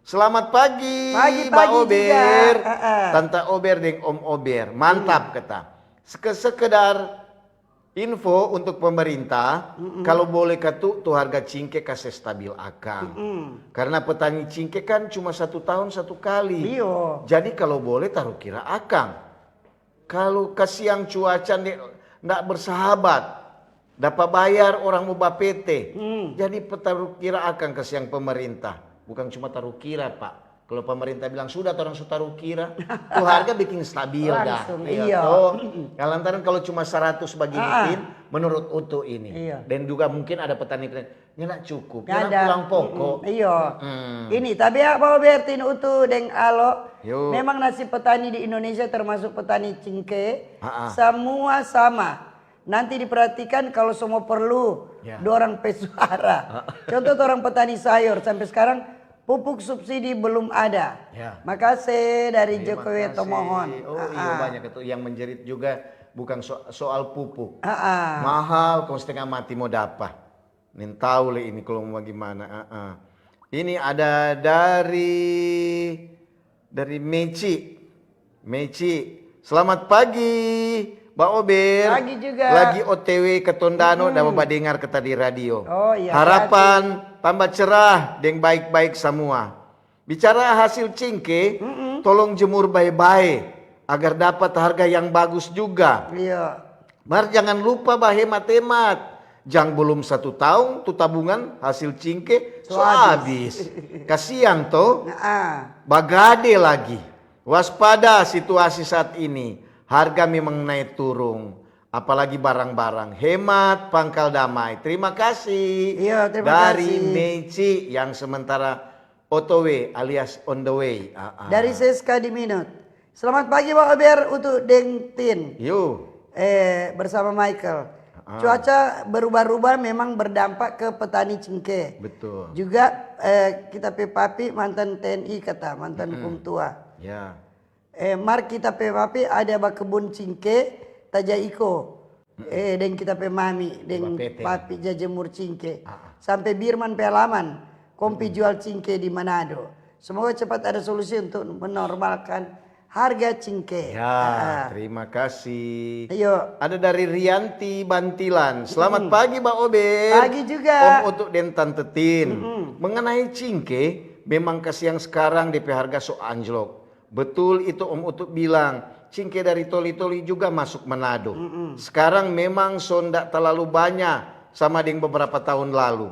Selamat pagi, Ba Ober. Tanta Ober deng Om Ober. Mantap kata. Seke-, sekedar info untuk pemerintah, kalau boleh katu tu harga cingke kase stabil akang. Karena petani cingke kan cuma satu tahun satu kali. Iyo. Jadi kalau boleh taru kira akang. Kalau kasiang cuaca nde-, ndak bersahabat, dapa bayar orang mo bapete. Jadi taru kira akang kasiang pemerintah. Bukan cuma taru kira, Pak. Kalau pemerintah bilang, "Sudah, torang su taru kira," tu harga biking stabil dah. Langsung, iya. Iya to. Nah, lantaran kalau cuma seratus bagini, Tin, menurut Utu ini. Iya. Dan juga mungkin ada petani-petani, "Nyanda cukup, nyanda pulang poko." Iya. Ini, tapi ya, Ba Ober, Tin, Utu deng Alo, memang nasib petani di Indonesia termasuk petani cingke, semua sama. Nanti diperhatikan kalau semua perlu dorang pe suara. Contoh, torang petani sayur sampe skarang pupuk subsidi belum ada. Ya. Makase dari Jokowi Tomohon. Oh, iya, banyak itu yang menjerit juga, bukan so-, soal pupuk. Mahal, kong setengah mati mo dapa. Nintau le ini kalau mo bagimana. Ini ada dari, dari Meci. Meci, selamat pagi, Ba Ober. Pagi juga. Lagi O T W ke Tondano, da badengar kata di radio. Oh, iya, harapan tambah cerah deng baik-baik samua. Bicara hasil cingke, tolong jemur bae-bae agar dapat harga yang bagus juga. Iya. Mar jangan lupa bahemat-hemat. Jang belum satu taong, tu tabungan hasil cingke so abis. Kasiang to, bagade lagi. Waspada situasi saat ini, harga memang nae turung. Apalagi barang-barang. Hemat, pangkal damai. Terima kasih. Iya, terima kasih. Dari Meci yang sementara O T W alias on the way. Dari Seska di Minot. Selamat pagi, Ba Ober, Utu deng Tin. Yo. Eh, bersama Michael. Cuaca berubah-ubah memang berdampak ke petani cingke. Betul. Juga, eh, kita pe papi mantan T N I kata, mantan kong tua. Ya. Eh, mar kita pe papi ada bakebun cingke, taja iko. Eh, deng kita pe mami, deng papi ja jemur cingke. Sampe Birman pe halaman, kong pi jual cingke di Manado. Semoga cepat ada solusi untuk menormalkan harga cingke. Ya, terima kasih. Iyo. Ada dari Rianti Bantilan. Selamat pagi, Ba Ober. Pagi juga. Om Utu deng Tante Tin. Mengenai cingke, memang kasiang sekarang depe harga so anjlok. Betul itu Om Utu bilang, cingke dari Toli-Toli juga masuk Manado. Sekarang memang so nda talalu banya sama deng beberapa tahun lalu.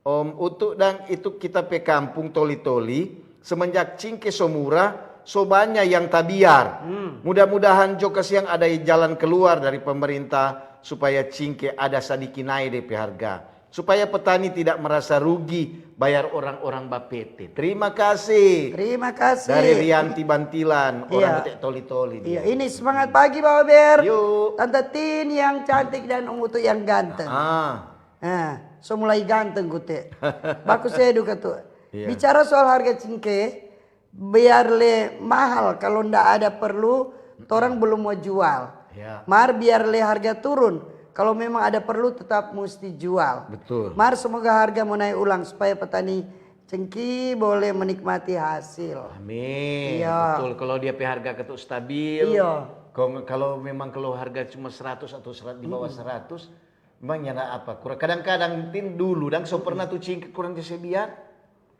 Om Utu dang itu kita pe kampung Toli-Toli, semenjak cingke so mura, so banya yang tabiar. Mudah-mudahan jo kasiang ada jalan keluar dari pemerintah supaya cingke ada sadiki nae depe harga. Supaya petani tidak merasa rugi bayar orang-orang bapete. Terima kasih. Terima kasih. Dari Rianti Bantilan, orang Toli-Toli dia. Iya, ini semangat pagi, Ba Ober. Yuk. Tante Tin yang cantik dan Om Utu yang ganteng. Ah. Eh, so mulai ganteng kute. Baku sedu katu. Iya. Bicara soal harga cingke, biar le mahal, kalau nda ada perlu, torang belum mo jual. Ya. Mar biar le harga turun, kalau memang ada perlu tetap musti jual. Betul. Mar semoga harga mo nae ulang supaya petani Cengki boleh menikmati hasil. Amin. Iya. Betul. Kalau dia pe harga ketuk stabil. Iya. Kalau, kalau memang kalau harga cuma seratus atau serat- di bawah seratus, memang nyanda apa. Kurang kadang-kadang tin dulu dang so pernah tu cingke kurang ja se biar.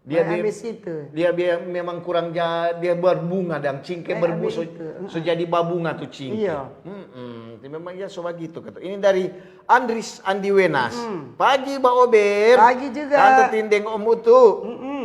Dia Main dia, habis itu. dia dia memang kurang ja, dia berbunga dang cingke Main berbu habis so, itu. so jadi babunga tu cingke. Iya. Mm-mm. Itu memang ya so bagitu kata. Ini dari Andris Andi Wenas. Pagi Ba Ober. Pagi juga. Tante Tin deng Om Utu.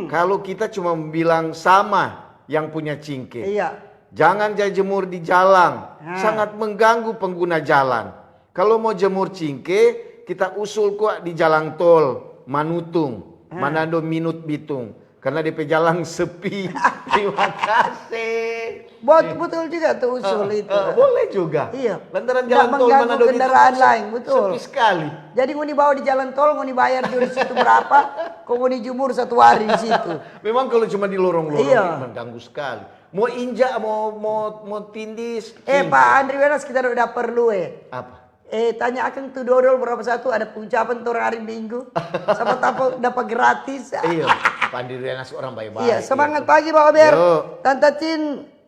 Kalau kita cuma bilang sama yang punya cingke. Iya. Jangan ja jemur di jalang, Ah. sangat mengganggu pengguna jalan. Kalau mau jemur cingke, kita usul kwa di jalang tol Manutung, Manado Minut Bitung, karena depe jalang sepi. Terima kasih. Buat betul juga tuh usul itu. Eh, boleh juga. Iya. Lantaran Nggak jalan tol mengganggu Manado Bitung kendaraan se- lain, betul. Sepi sekali. Jadi ngoni bawa di jalan tol, ngoni bayar dulu di situ berapa, kong ngoni jemur satu hari di situ. Memang kalau cuma di lorong-lorong Iya. mengganggu sekali. Mau injak, mau mau mau tindis. Eh, cingke. Pak Andri Wenas, kita udah perlu eh. Apa? Eh, tanya akang tu dodol berapa satu, ada pengucapan tu orang hari Minggu. Sama dapat dapat gratis. Iya, Pak Andri Wenas orang baik-baik. Iya, semangat pagi Pak Ober. Yo. Tante Tin,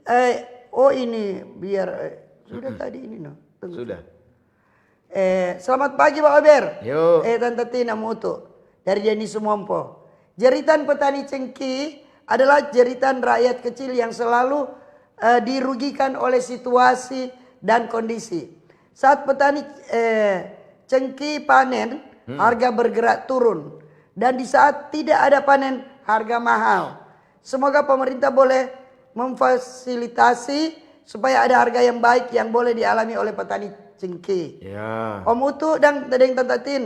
eh, oh ini biar eh, sudah tadi ini no. Tunggu. Sudah. Eh, selamat pagi Pak Ober. Yo. Eh, Tante Tin, Om Utu dari Deni Sumompo. Jeritan petani cengki adalah jeritan rakyat kecil yang selalu eh, dirugikan oleh situasi dan kondisi. Saat petani eh, cengki panen, harga bergerak turun. Dan di saat tidak ada panen, harga mahal. Semoga pemerintah boleh memfasilitasi supaya ada harga yang baik yang boleh dialami oleh petani cengki. Ya. Om Utu dan deng Tante Tin,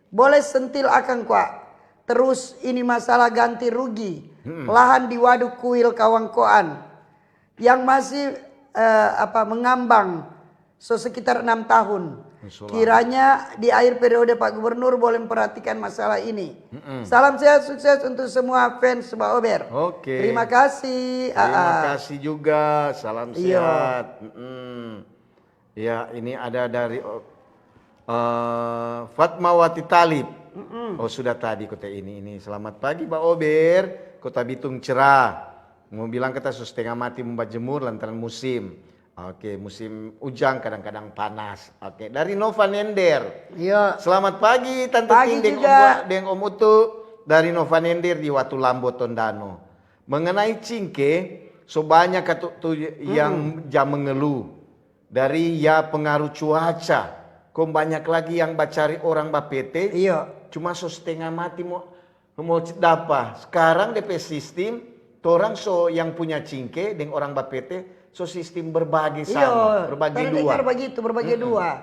boleh sentil akang kwa. Terus ini masalah ganti rugi lahan di Waduk Kuil Kawangkoan yang masih eh, apa mengambang so sekitar enam tahun. Masya Allah. Kiranya di akhir periode Pak Gubernur boleh memperhatikan masalah ini. Salam sehat sukses untuk semua fans Ba Ober. Oke. Terima kasih. Terima Aa. kasih juga. Salam Iya. sehat. Mm-mm. Ya, ini ada dari eh, Fatmawati Talib. Oh, sudah tadi kote ini. Ini selamat pagi Ba Ober, Kota Bitung cerah. Mau bilang kita so setengah mati mau bajemur lantaran musim. Oke, musim ujang kadang-kadang panas. Oke, dari Nova Nender. Iya. Selamat pagi Tante Pagi Tin deng juga. Om, deng Om Utu dari Nova Nender di Watu Lambo Tondano. Mengenai cingke, so banyak katu tu yang ja mengeluh dari ya pengaruh cuaca. Kong banyak lagi yang bacari orang bapete. Iya. Cuma so setengah mati mo mo dapa. Sekarang depe sistem, torang so yang punya cingke deng orang bapete, so sistem berbagi sama, berbagi Iya, dua. Begitu, berbagi dua.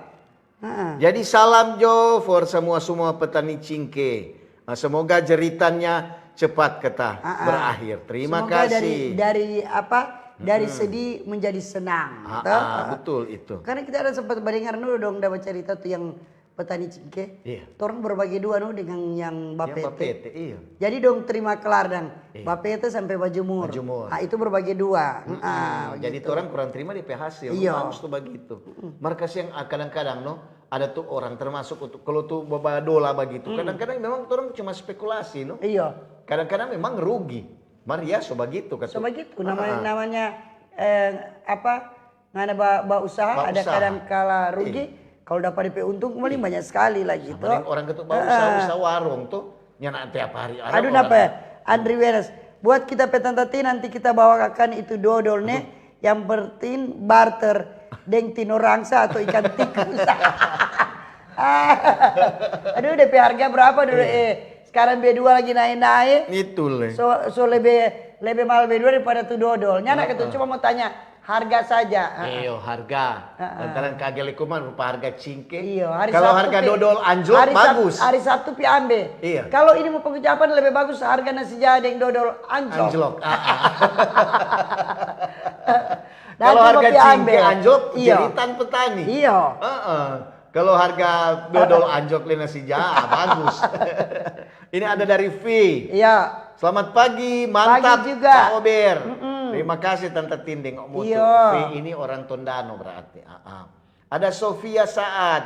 Heeh. Jadi salam jo for semua-semua petani cingke. Nah, semoga jeritannya cepat keta Ah, ah. berakhir. Terima Semoga kasih. Dari, dari apa? Dari sedih menjadi senang. Ah, Toh? ah, betul itu. Karena kita ada sempat mendengar dulu dong dapat cerita tuh yang petani cingke. Iya. Torang berbagi dua no dengan yang Yang bapete. bapete, iya. Jadi dong terima kelar dang. Iya. Bapete sampai bajemur. Bajemur. Ah, itu berbagi dua. Ah, Hmm, jadi gitu. Orang kurang terima depe hasil. Iya. Bagus tuh begitu. Markas yang ah, kadang-kadang no, ada tuh orang termasuk untuk kalau tuh badola begitu. Kadang-kadang memang orang cuma spekulasi no. Iya. Kadang-kadang memang rugi. Mar ya so begitu kata. So begitu namanya namanya eh, apa? Ngana ba, ba usaha Ba ada usaha. Kadang kala rugi, kalau dapat depe untung kembali banyak sekali lagi Sama toh. deng orang ketuk ba usaha, usaha warung tuh, nyana tiap hari ada Aduh, orang. Napa? Andri Wenas. Buat kita pe Tante Tin, nanti kita bawa akan itu dodol ne. Yang penting barter deng tino rangsa atau ikan tikus. Aduh, depe harga berapa dulu eh? Sekarang B dua lagi nae-nae. Itu le. So, so lebih lebih mahal B dua daripada tu dodol. Nyana katu cuma mau tanya harga saja. Ah, ah. Iyo, harga. Lantaran kagele kuman rupa harga cingke. Iyo, hari Kalau Sabtu harga pi- dodol anjlok hari Sab- bagus. Hari Sabtu pi ambe. Iya. Kalau ini mau pengucapan lebih bagus harga nasi jahe deng dodol anjlok. Anjlok. Ah, ah. Dan Kalau cuma harga pi ambe. Cingke anjlok, Iya. Jeritan petani. Iya. Heeh. Kalau harga dodol anjlok le nasi jahe, bagus. Ini ada dari V. Iya. Selamat pagi, mantap Pagi juga. Pak Ober. Terima kasih Tante Tin deng Om Utu. Iya. V ini orang Tondano berarti. Ah, ah. Ada Sofia Saat.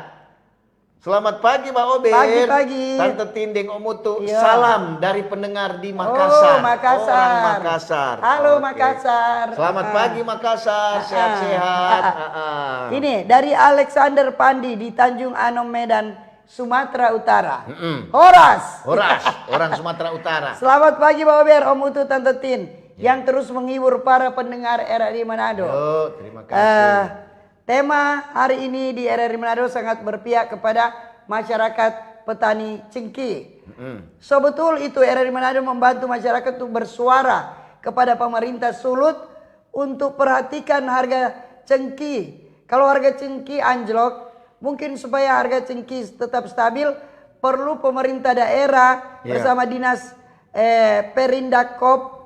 Selamat pagi, Mbak Ober. Pagi-pagi. Tante Tin deng Om Utu, Iya. Salam dari pendengar di Makassar. Oh, Makassar. Orang Makassar. Halo, Oke. Makassar. Selamat Ah. pagi, Makassar. Ah, Sehat-sehat. ah. Ah, ah. Ini dari Alexander Pandi di Tanjung Anom, Medan, Sumatera Utara. Mm-mm. Horas. Horas, orang Sumatera Utara. Selamat pagi, Mbak Ober, Om Utu, Tante Tin, yang terus menghibur para pendengar R R I Manado. Yo, terima kasih. Eh, tema hari ini di R R I Manado sangat berpihak kepada masyarakat petani cengkeh. Mm-mm. So betul itu, R R I Manado membantu masyarakat untuk bersuara kepada pemerintah Sulut untuk perhatikan harga cengkeh. Kalau harga cengkeh anjlok, mungkin supaya harga cengkeh tetap stabil, perlu pemerintah daerah Iya. bersama dinas, eh, Perindakop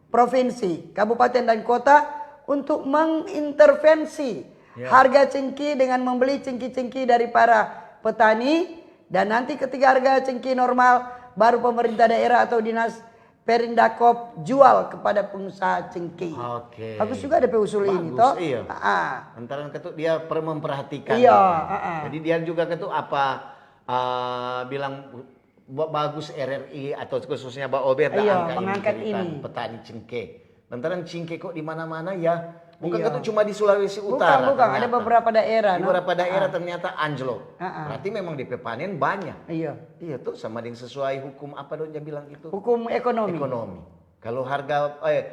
provinsi, kabupaten, dan kota untuk mengintervensi Ya. harga cengkeh dengan membeli cengkeh-cengkeh dari para petani, dan nanti ketika harga cengkeh normal, baru pemerintah daerah atau dinas Perindakop jual kepada pengusaha cengkeh. Oke. Bagus juga D P usul ini, Bagus, toh? Iya. Ah. Lantaran ketu dia per memperhatikan. Iya, Gitu. ah, ah. Jadi dia juga ketu apa, ah, bilang ba- bagus R R I atau khususnya Mbak Ober dah Iya, angka ini mengangkat cerita ini. Petani cengkeh. Lantaran cengkeh kok di mana-mana ya. Bukan Iya. ketu cuma di Sulawesi Bukan, Utara bukan. Ada ternyata. Beberapa daerah, Di no? Beberapa daerah Ah. Ternyata anjlok. Ah, ah. Berarti memang D P panen banyak. Iya. Iya tuh, sama dengan sesuai hukum apa dong dia bilang itu? Hukum ekonomi. Ekonomi. Kalau harga eh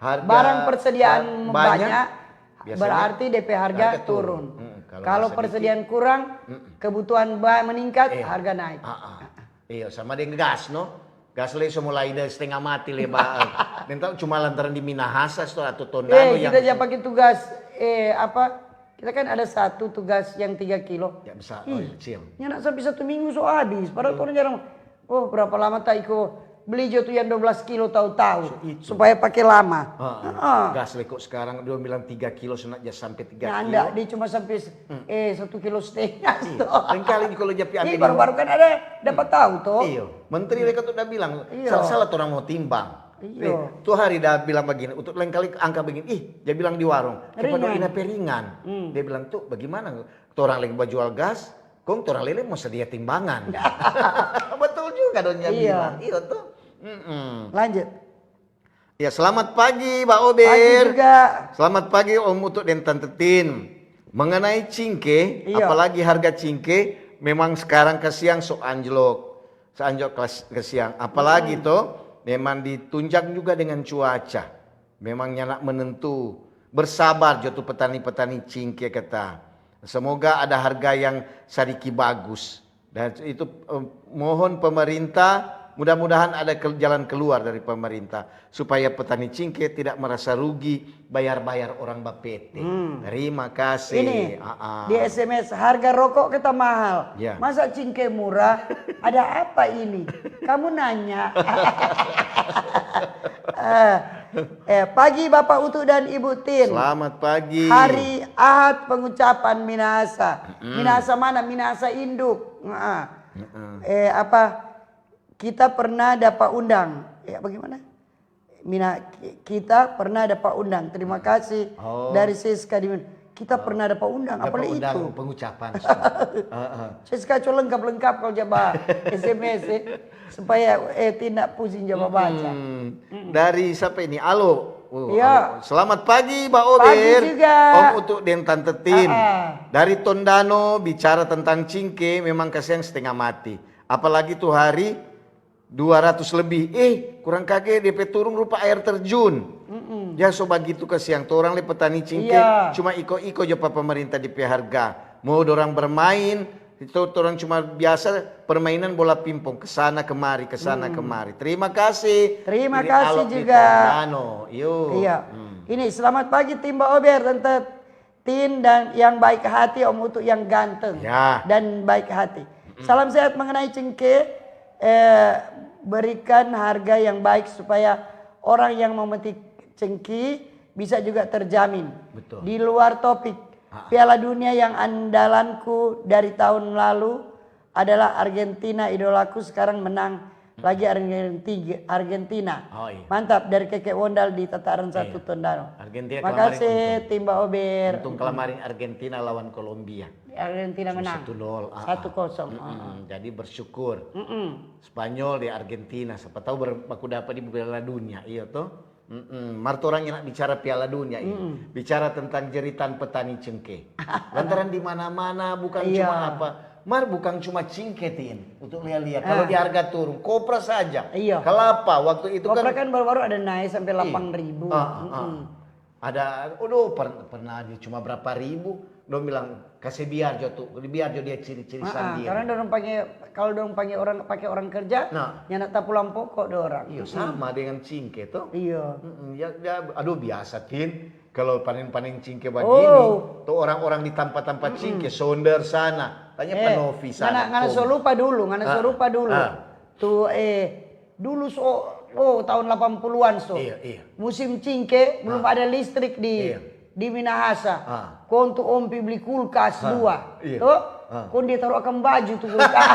harga Barang persediaan ba- banyak, biasanya berarti D P harga, harga turun. turun. Mm-mm, kalau Kalau masih persediaan dikit, kurang, mm-mm. kebutuhan ba- meningkat, Iya. harga naik. Ah, ah. Iya, sama dengan gas, no? Gas lagi so mulai dari setengah mati le ba. Nentau cuma lantaran di Minahasa so atau Tondano Eh, yang kita ja pakai tugas, eh, apa? Kita kan ada satu tugas yang tiga kilo. Ya, besar. Oh, Ih, kecil. Nyanda sampai satu minggu so habis. Padahal torang jarang. Oh, berapa lama ta iko beli jo tu yang dua belas kilo tahu-tahu So, itu. Supaya pakai lama. Heeh. Heeh. Gas le kok sekarang dia bilang tiga kilo, so nak ja sampai tiga kilo. Nyanda, dia cuma sampai eh satu kilo setengah. Iya. Lain kali kalau ja pi ambil Ini baru-baru kan ada dapat tahu toh. Iyo, menteri mereka tuh udah bilang, Iyo. salah-salah torang mau timbang. Iyo. Nih, tuh hari dah bilang begini, untuk lain kali angka begini, ih, dia bilang di warung, "Coba Ringan. dong ina pe ringan." Hmm. Dia bilang, "Tuh, bagaimana? Torang lagi bajual gas, kong torang lele mau sedia timbangan." Betul juga dong dia Iya. bilang. Iya tuh. Mm-mm. Lanjut. Ya, selamat pagi, Mbak Ober. Pagi juga. Selamat pagi, Om Utu dan Tante Tin. Mengenai cingke, Iya. Apalagi harga cingke, memang sekarang kasiang so anjlok. So anjlok kas- kasiang. Apalagi Hmm. toh, memang ditunjang juga dengan cuaca. Memang nyanda menentu. Bersabar jo tu petani-petani cingke kata. Semoga ada harga yang sadiki bagus. Dan itu, eh, mohon pemerintah, mudah-mudahan ada ke- jalan keluar dari pemerintah supaya petani cingke tidak merasa rugi bayar-bayar orang ba-P T. Hmm. Terima kasih. Ini Ah, ah. di S M S, harga rokok kita mahal. Ya. Masa cingke murah? Ada apa ini? Kamu nanya. Eh, eh, pagi Bapak Utu dan Ibu Tin. Selamat pagi. Hari Ahad pengucapan Minahasa. Minahasa mana? Minahasa induk. Nah, Heeh. eh, apa? Kita pernah dapat undang. Ya, bagaimana? Mina, ki- kita pernah dapat undang. Terima kasih Oh. Dari Siska di Kita pernah dapat undang. Apa Dapat itu? Undang pengucapan. Heeh. Siska coba lengkap-lengkap kalau jaba S M S eh. Supaya eh tindak pusing jaba baca. Hmm. Dari siapa ini? Alo. Oh, Iya. Alo. Selamat pagi, Mbak Ober. Pagi juga. Om Utu dan Tante Tin. Ah, ah. Dari Tondano bicara tentang cingke memang kasiang setengah mati. Apalagi tu hari dua ratus lebih. Eh, kurang kage D P turung rupa air terjun. Ya, so bagitu kasiang. Torang le petani cingke, Iya. Cuma iko-iko jo pa pemerintah D P harga. Mau dorang bermain, itu torang cuma biasa permainan bola pingpong, ke sana kemari, ke sana kemari. Terima kasih. Terima Ini kasih Alok di juga. Tondano. Yo. Iya. Hmm. Ini selamat pagi tim Mbak Ober, Tante Tin dan yang baik hati, Om Utu yang ganteng Ya. dan baik hati. Salam sehat. Mengenai cengke, eh, berikan harga yang baik supaya orang yang memetik cengke bisa juga terjamin. Betul. Di luar topik, Ah. Piala Dunia yang andalanku dari tahun lalu adalah Argentina, idolaku, sekarang menang Lagi Argenti-, Argentina. Oh, iya. Mantap, dari Keke Wondal di Tataran Satu, Iya. Tondano. Argentina Makasih kemarin tim Baober. Untung kemarin Argentina lawan Kolombia. Argentina menang. Satu nol, ah, Satu ah. kosong. Mm-mm, jadi bersyukur. Mm-mm. Spanyol di Argentina, siapa tahu ber- baku dapat di Piala Dunia, iya toh? Mm-mm. Mar torang enak bicara Piala Dunia ini. Bicara tentang jeritan petani cengke. Lantaran di mana-mana bukan Iya. cuma apa, mar bukan cuma cengke, Tin. Untuk lia-lia, kalau di harga turun, kopra saja. Iya. Kelapa waktu itu Kopra kan kan baru-baru ada naik sampai delapan ribu. Ah, ah, ah. Ada, aduh, per- pernah di cuma berapa ribu, dong bilang, "Kase biar jo tu, biar jo dia ciri-ciri Ah, ah, sandiri." Karena dorang pake, kalau dong pake orang pake orang kerja, Nah. nyanda tapulang poko dorang. Iya, sama dengan cingke toh. Iya. Mm-mm, ya, ya, aduh, biasa, Tin. Kalau panen-panen cingke begini, Oh. tuh orang-orang di tampa-tampa cingke, sonder sana. Tanya Panovi sana. Ngana, ngana so lupa dulu, ngana so Ah, lupa dulu. Ah. Tuh eh dulu so, oh, tahun delapan puluhan so. Iya, iya. Musim cingke, belum ada listrik di Iya. di Minahasa. Ah. Kong tu Om pi beli kulkas dua. Iya. Tuh, Ah. kong dia taruh akang baju tu kulkas.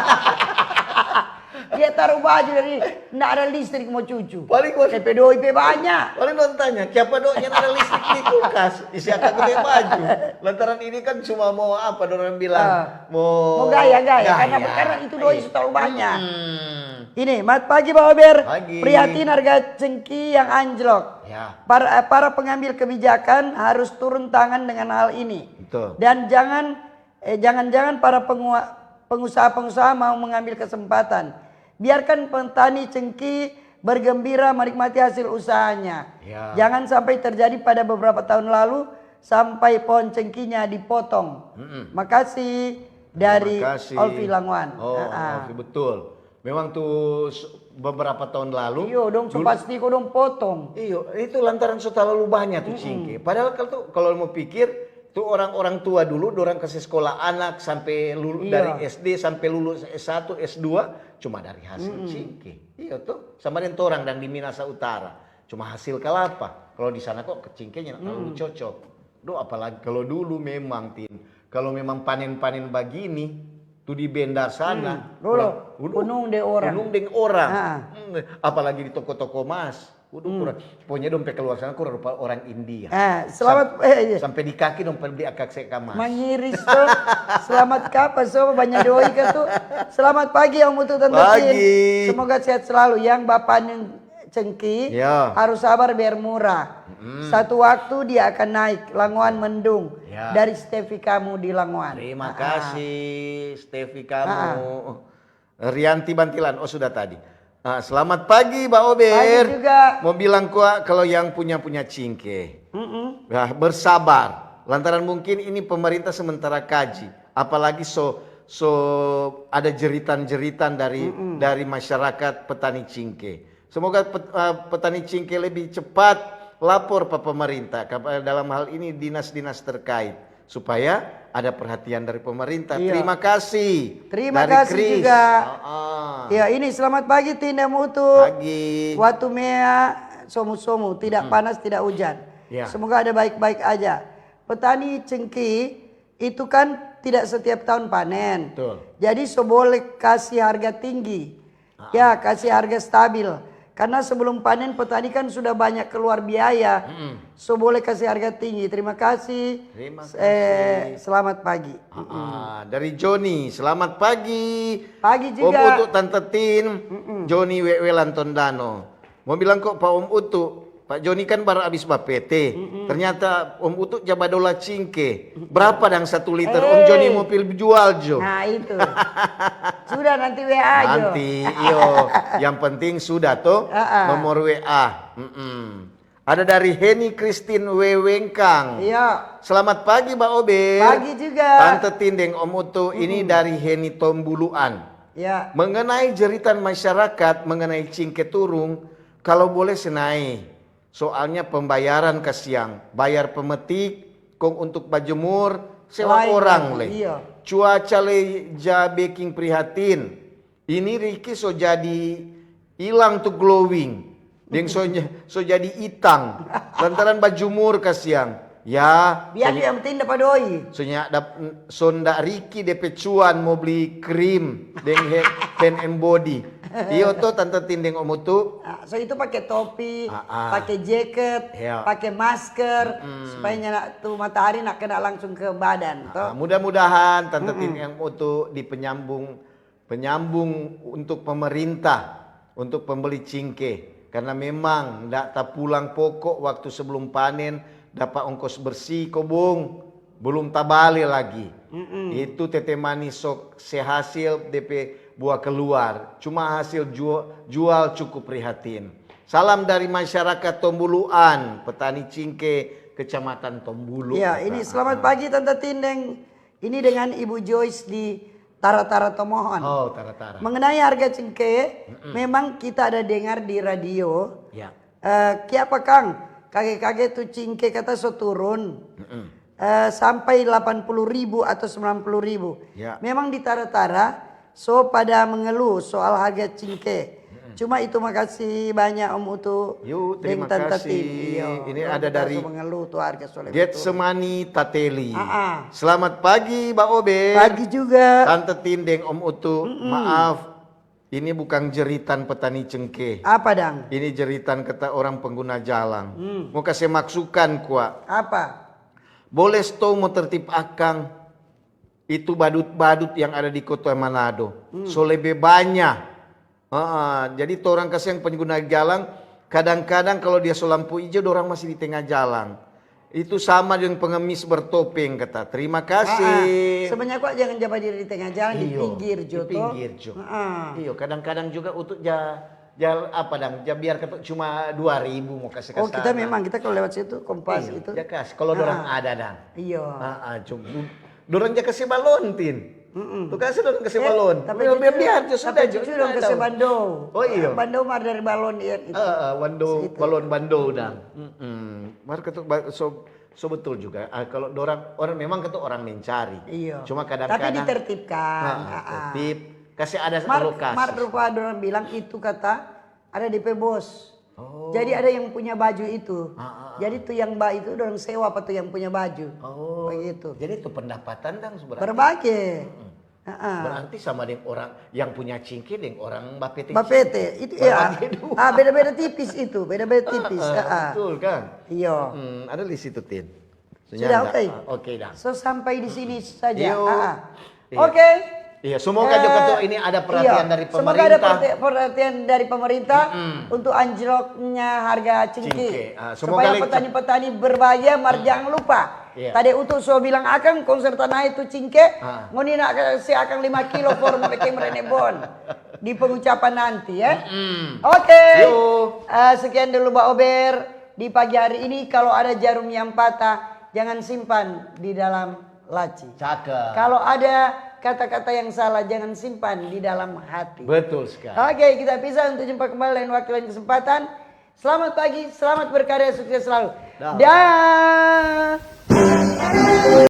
Dia taruh baju dari nda ada listrik mo cucu. Paling waktu- Tapi doi pe banyak. Paling dong tanya, "Kiapa dong yang ada listrik di kulkas? Isi akang pe baju." Lantaran ini kan cuma mau apa, dorang bilang, Ah. mau Mau gaya-gaya, karena, gaya. karena itu doi Iya. su taruh banyak. Hmm. Ini, mat pagi Baober, Pagi. Prihatin harga cengki yang anjlok. Ya. Para, para pengambil kebijakan harus turun tangan dengan hal ini. Betul. Dan jangan eh, jangan-jangan para pengua- pengusaha-pengusaha mau mengambil kesempatan. Biarkan petani cengki bergembira menikmati hasil usahanya. Ya. Jangan sampai terjadi pada beberapa tahun lalu sampai pohon cengkinya dipotong. Mm-mm. Makasih dari Terima kasih. Olvi Languan. Oh, Ah, ah. Olvi, betul. Memang tuh s- beberapa tahun lalu. Iyo, dong so dulu- pasti ko dong potong. Iyo, itu lantaran so talalu banyak tu cingke. Padahal kalau tu, kalau mau pikir, tu orang-orang tua dulu, dorang kase sekolah anak sampe lulu, Iya. dari S D sampe lulus S satu, S dua, cuma dari hasil cingke. Iyo tu, sama deng torang dang di Minasa Utara. Cuma hasil kalapa. Kalau di sana kok ke cingkenya talalu cocok. Do, apalagi kalau dulu memang, Tin, kalau memang panen-panen bagini, tu di Bendar sana, Hmm, dulu, orang- dulu, punung deng orang. Punung deng orang. Ah. Hmm, apalagi di toko-toko mas. Waduh, kurang. Pokoknya dong pe keluar sana kurang rupa orang India. Eh, selamat, Sam- eh, iya. Sampai di kaki dong pe beli akak seka mas. Mangiris tuh. Selamat kapa so, banyak doi ka tuh. Selamat pagi Om Utu, Tante Pagi. Tin. Semoga sehat selalu. Yang bapak cengki Ya. harus sabar biar murah. Satu waktu dia akan naik. Languan mendung. Ya. Dari Stefi kamu di Languan. Terima Ah, ah. kasih, Stefi kamu. Rianti Bantilan, oh sudah tadi. Ah, selamat pagi, Mbak Ober. Pagi juga. Mau bilang kwa kalau yang punya-punya cingke. Mm-mm. Nah, bersabar. Lantaran mungkin ini pemerintah sementara kaji. Apalagi so so ada jeritan-jeritan dari dari masyarakat petani cingke. Semoga pet- eh, petani cingke lebih cepat lapor ke pemerintah, ke- dalam hal ini dinas-dinas terkait, supaya ada perhatian dari pemerintah. Iya. Terima kasih. Terima Dari kasih Chris. juga. Ah, ah. Ya, ini selamat pagi Tinda Mutu. Pagi. Watu mea somu-somu, tidak panas, tidak hujan. Ya. Semoga ada baik-baik aja. Petani cengki itu kan tidak setiap tahun panen. Betul. Jadi so boleh kasih harga tinggi. Ya, kasih harga stabil. Karena sebelum panen petani kan sudah banyak keluar biaya. So boleh kasih harga tinggi. Terima kasih. Terima Eh, selamat pagi. Ah, dari Joni, selamat pagi. Pagi Om juga. Utu, Tante Tin, Joni, Wewe, Lantondano. Mau bilang kok Pak Om Utu, Pak Joni kan baru abis bapete. Ternyata Om Utu ja badola cingke. Berapa dang satu liter? Om Eh. Joni mau pil jual jo. Nah, itu. Sudah, nanti W A aja. Nanti, iyo. Yang penting sudah toh, Ah, ah. nomor W A. Mm-mm. Ada dari Heni Christine Wewengkang. Iya. Selamat pagi, Mbak Obe. Pagi juga. Tante Tin deng Om Utu, ini dari Heni Tombuluan. Ya. Mengenai jeritan masyarakat, mengenai cingke turung, kalau boleh senai. Soalnya pembayaran kasiang, bayar pemetik, kong untuk bajemur, sewa Lain orang lagi, leh. Iya. Cuaca leh ja beking prihatin. Ini Riki so jadi ilang tu glowing. Deng so, so jadi itang. Lantaran bajumur kasiang. Ya, biar yang penting dapat doi. Soalnya ada sonda Riki depe cuan mo beli krim deng hand and body. Iyo to, Tante Tin deng Om Utu. Ah, so itu pakai topi, pakai jaket, pakai masker, supaya nyana tu matahari nak kena langsung ke badan to. Ah, mudah-mudahan Tante Tin deng Om Utu di penyambung penyambung untuk pemerintah, untuk pembeli cingke. Karena memang ndak tapulang poko waktu sebelum panen, dapa ongkos bersih kobong, belum tabale lagi. Itu tete manis sok se hasil depe buah keluar, cuma hasil jual cukup prihatin. Salam dari masyarakat Tombuluan, petani cingke, Kecamatan Tombulu. Ya, ini selamat pagi Tante Tin deng ini dengan Ibu Joyce di Tara-Tara Tomohon. Oh, Tara-Tara. Mengenai harga cingke, memang kita ada dengar di radio. Ya. Eh, kiapa, Kang? Kage-kage tu cingke kata so turun. Eh, sampai delapan puluh ribu atau sembilan puluh ribu. Ya. Memang di Tara-Tara, so pada mengeluh soal harga cingke. Cuma itu, makasih banyak Om Utu. Yu, terima kasih. Ini ada dari Getsemani Tateli. Selamat pagi, Ba Obe. Pagi juga. Tante Tin deng Om Utu. Maaf, ini bukan jeritan petani cengke. Apa dang? Ini jeritan kata orang pengguna jalan. Mau kasih maksukan kwa. Apa? Boleh sto mo tertib akang. Itu badut-badut yang ada di kota Manado. So lebe banya. Heeh, jadi torang kasiang pengguna jalan, kadang-kadang kalau dia so lampu ijo, dorang masih di tengah jalan. Itu sama deng pengemis bertopeng, kata. Terima kasih. Sebenarnya kok jangan japa diri di tengah jalan, di pinggir jo. Iyo, kadang-kadang juga untuk ja, ja apa dang, ja biar ketok cuma dua ribu mau kasih ke sana. Oh, kita memang, kita kalau lewat situ, Kompas itu. Ja kas, kalau dorang ada dang. Iyo. Dorang ja kase balon, Tin. Tu kase dorang kase balon. Tapi biar, biar jo, sudah jo, dorang kase bando. Oh, iyo. Bando mar dari balon, iya, itu. Heeh, bando, balon bando dang. Mar ketok ba-, so, so betul juga. Ah, kalau dorang, orang memang ketok orang mencari. Iyo. Cuma kadang-kadang tapi ditertibkan. Heeh, tertib. Kase ada lokasi. Mar rupa dorang bilang itu kata ada depe bos. Jadi ada yang punya baju itu. Jadi tu yang ba itu dorang sewa pa tu yang punya baju. Begitu. Jadi tu pendapatan dang sebenarnya. Berbagi. Berarti sama deng orang yang punya cingke deng orang bapete. Bapete itu ya. Ah, beda-beda tipis itu, beda-beda tipis. Betul kan? Iyo. Ada di situ, Tin. Sudah, oke. Oke dang. So sampai di sini saja. Iyo. Oke. Iya, semoga juga tuh ini ada perhatian dari pemerintah. Semoga ada perhatian dari pemerintah untuk anjloknya harga cingke. Supaya petani-petani berbahagia, mar jangan lupa. Tadi Utu so bilang akang konser tanah itu cingke, ngoni nak kasi akang lima kilo for mo beking rene bon di pengucapan nanti ya. Oke. Eh, sekian dulu Ba Ober di pagi hari ini. Kalau ada jarum yang patah, jangan simpan di dalam laci. Cakep. Kalau ada kata-kata yang salah, jangan simpan di dalam hati. Betul sekali. Oke, kita pisah untuk jumpa kembali lain waktu, lain kesempatan. Selamat pagi, selamat berkarya, sukses selalu. Dah.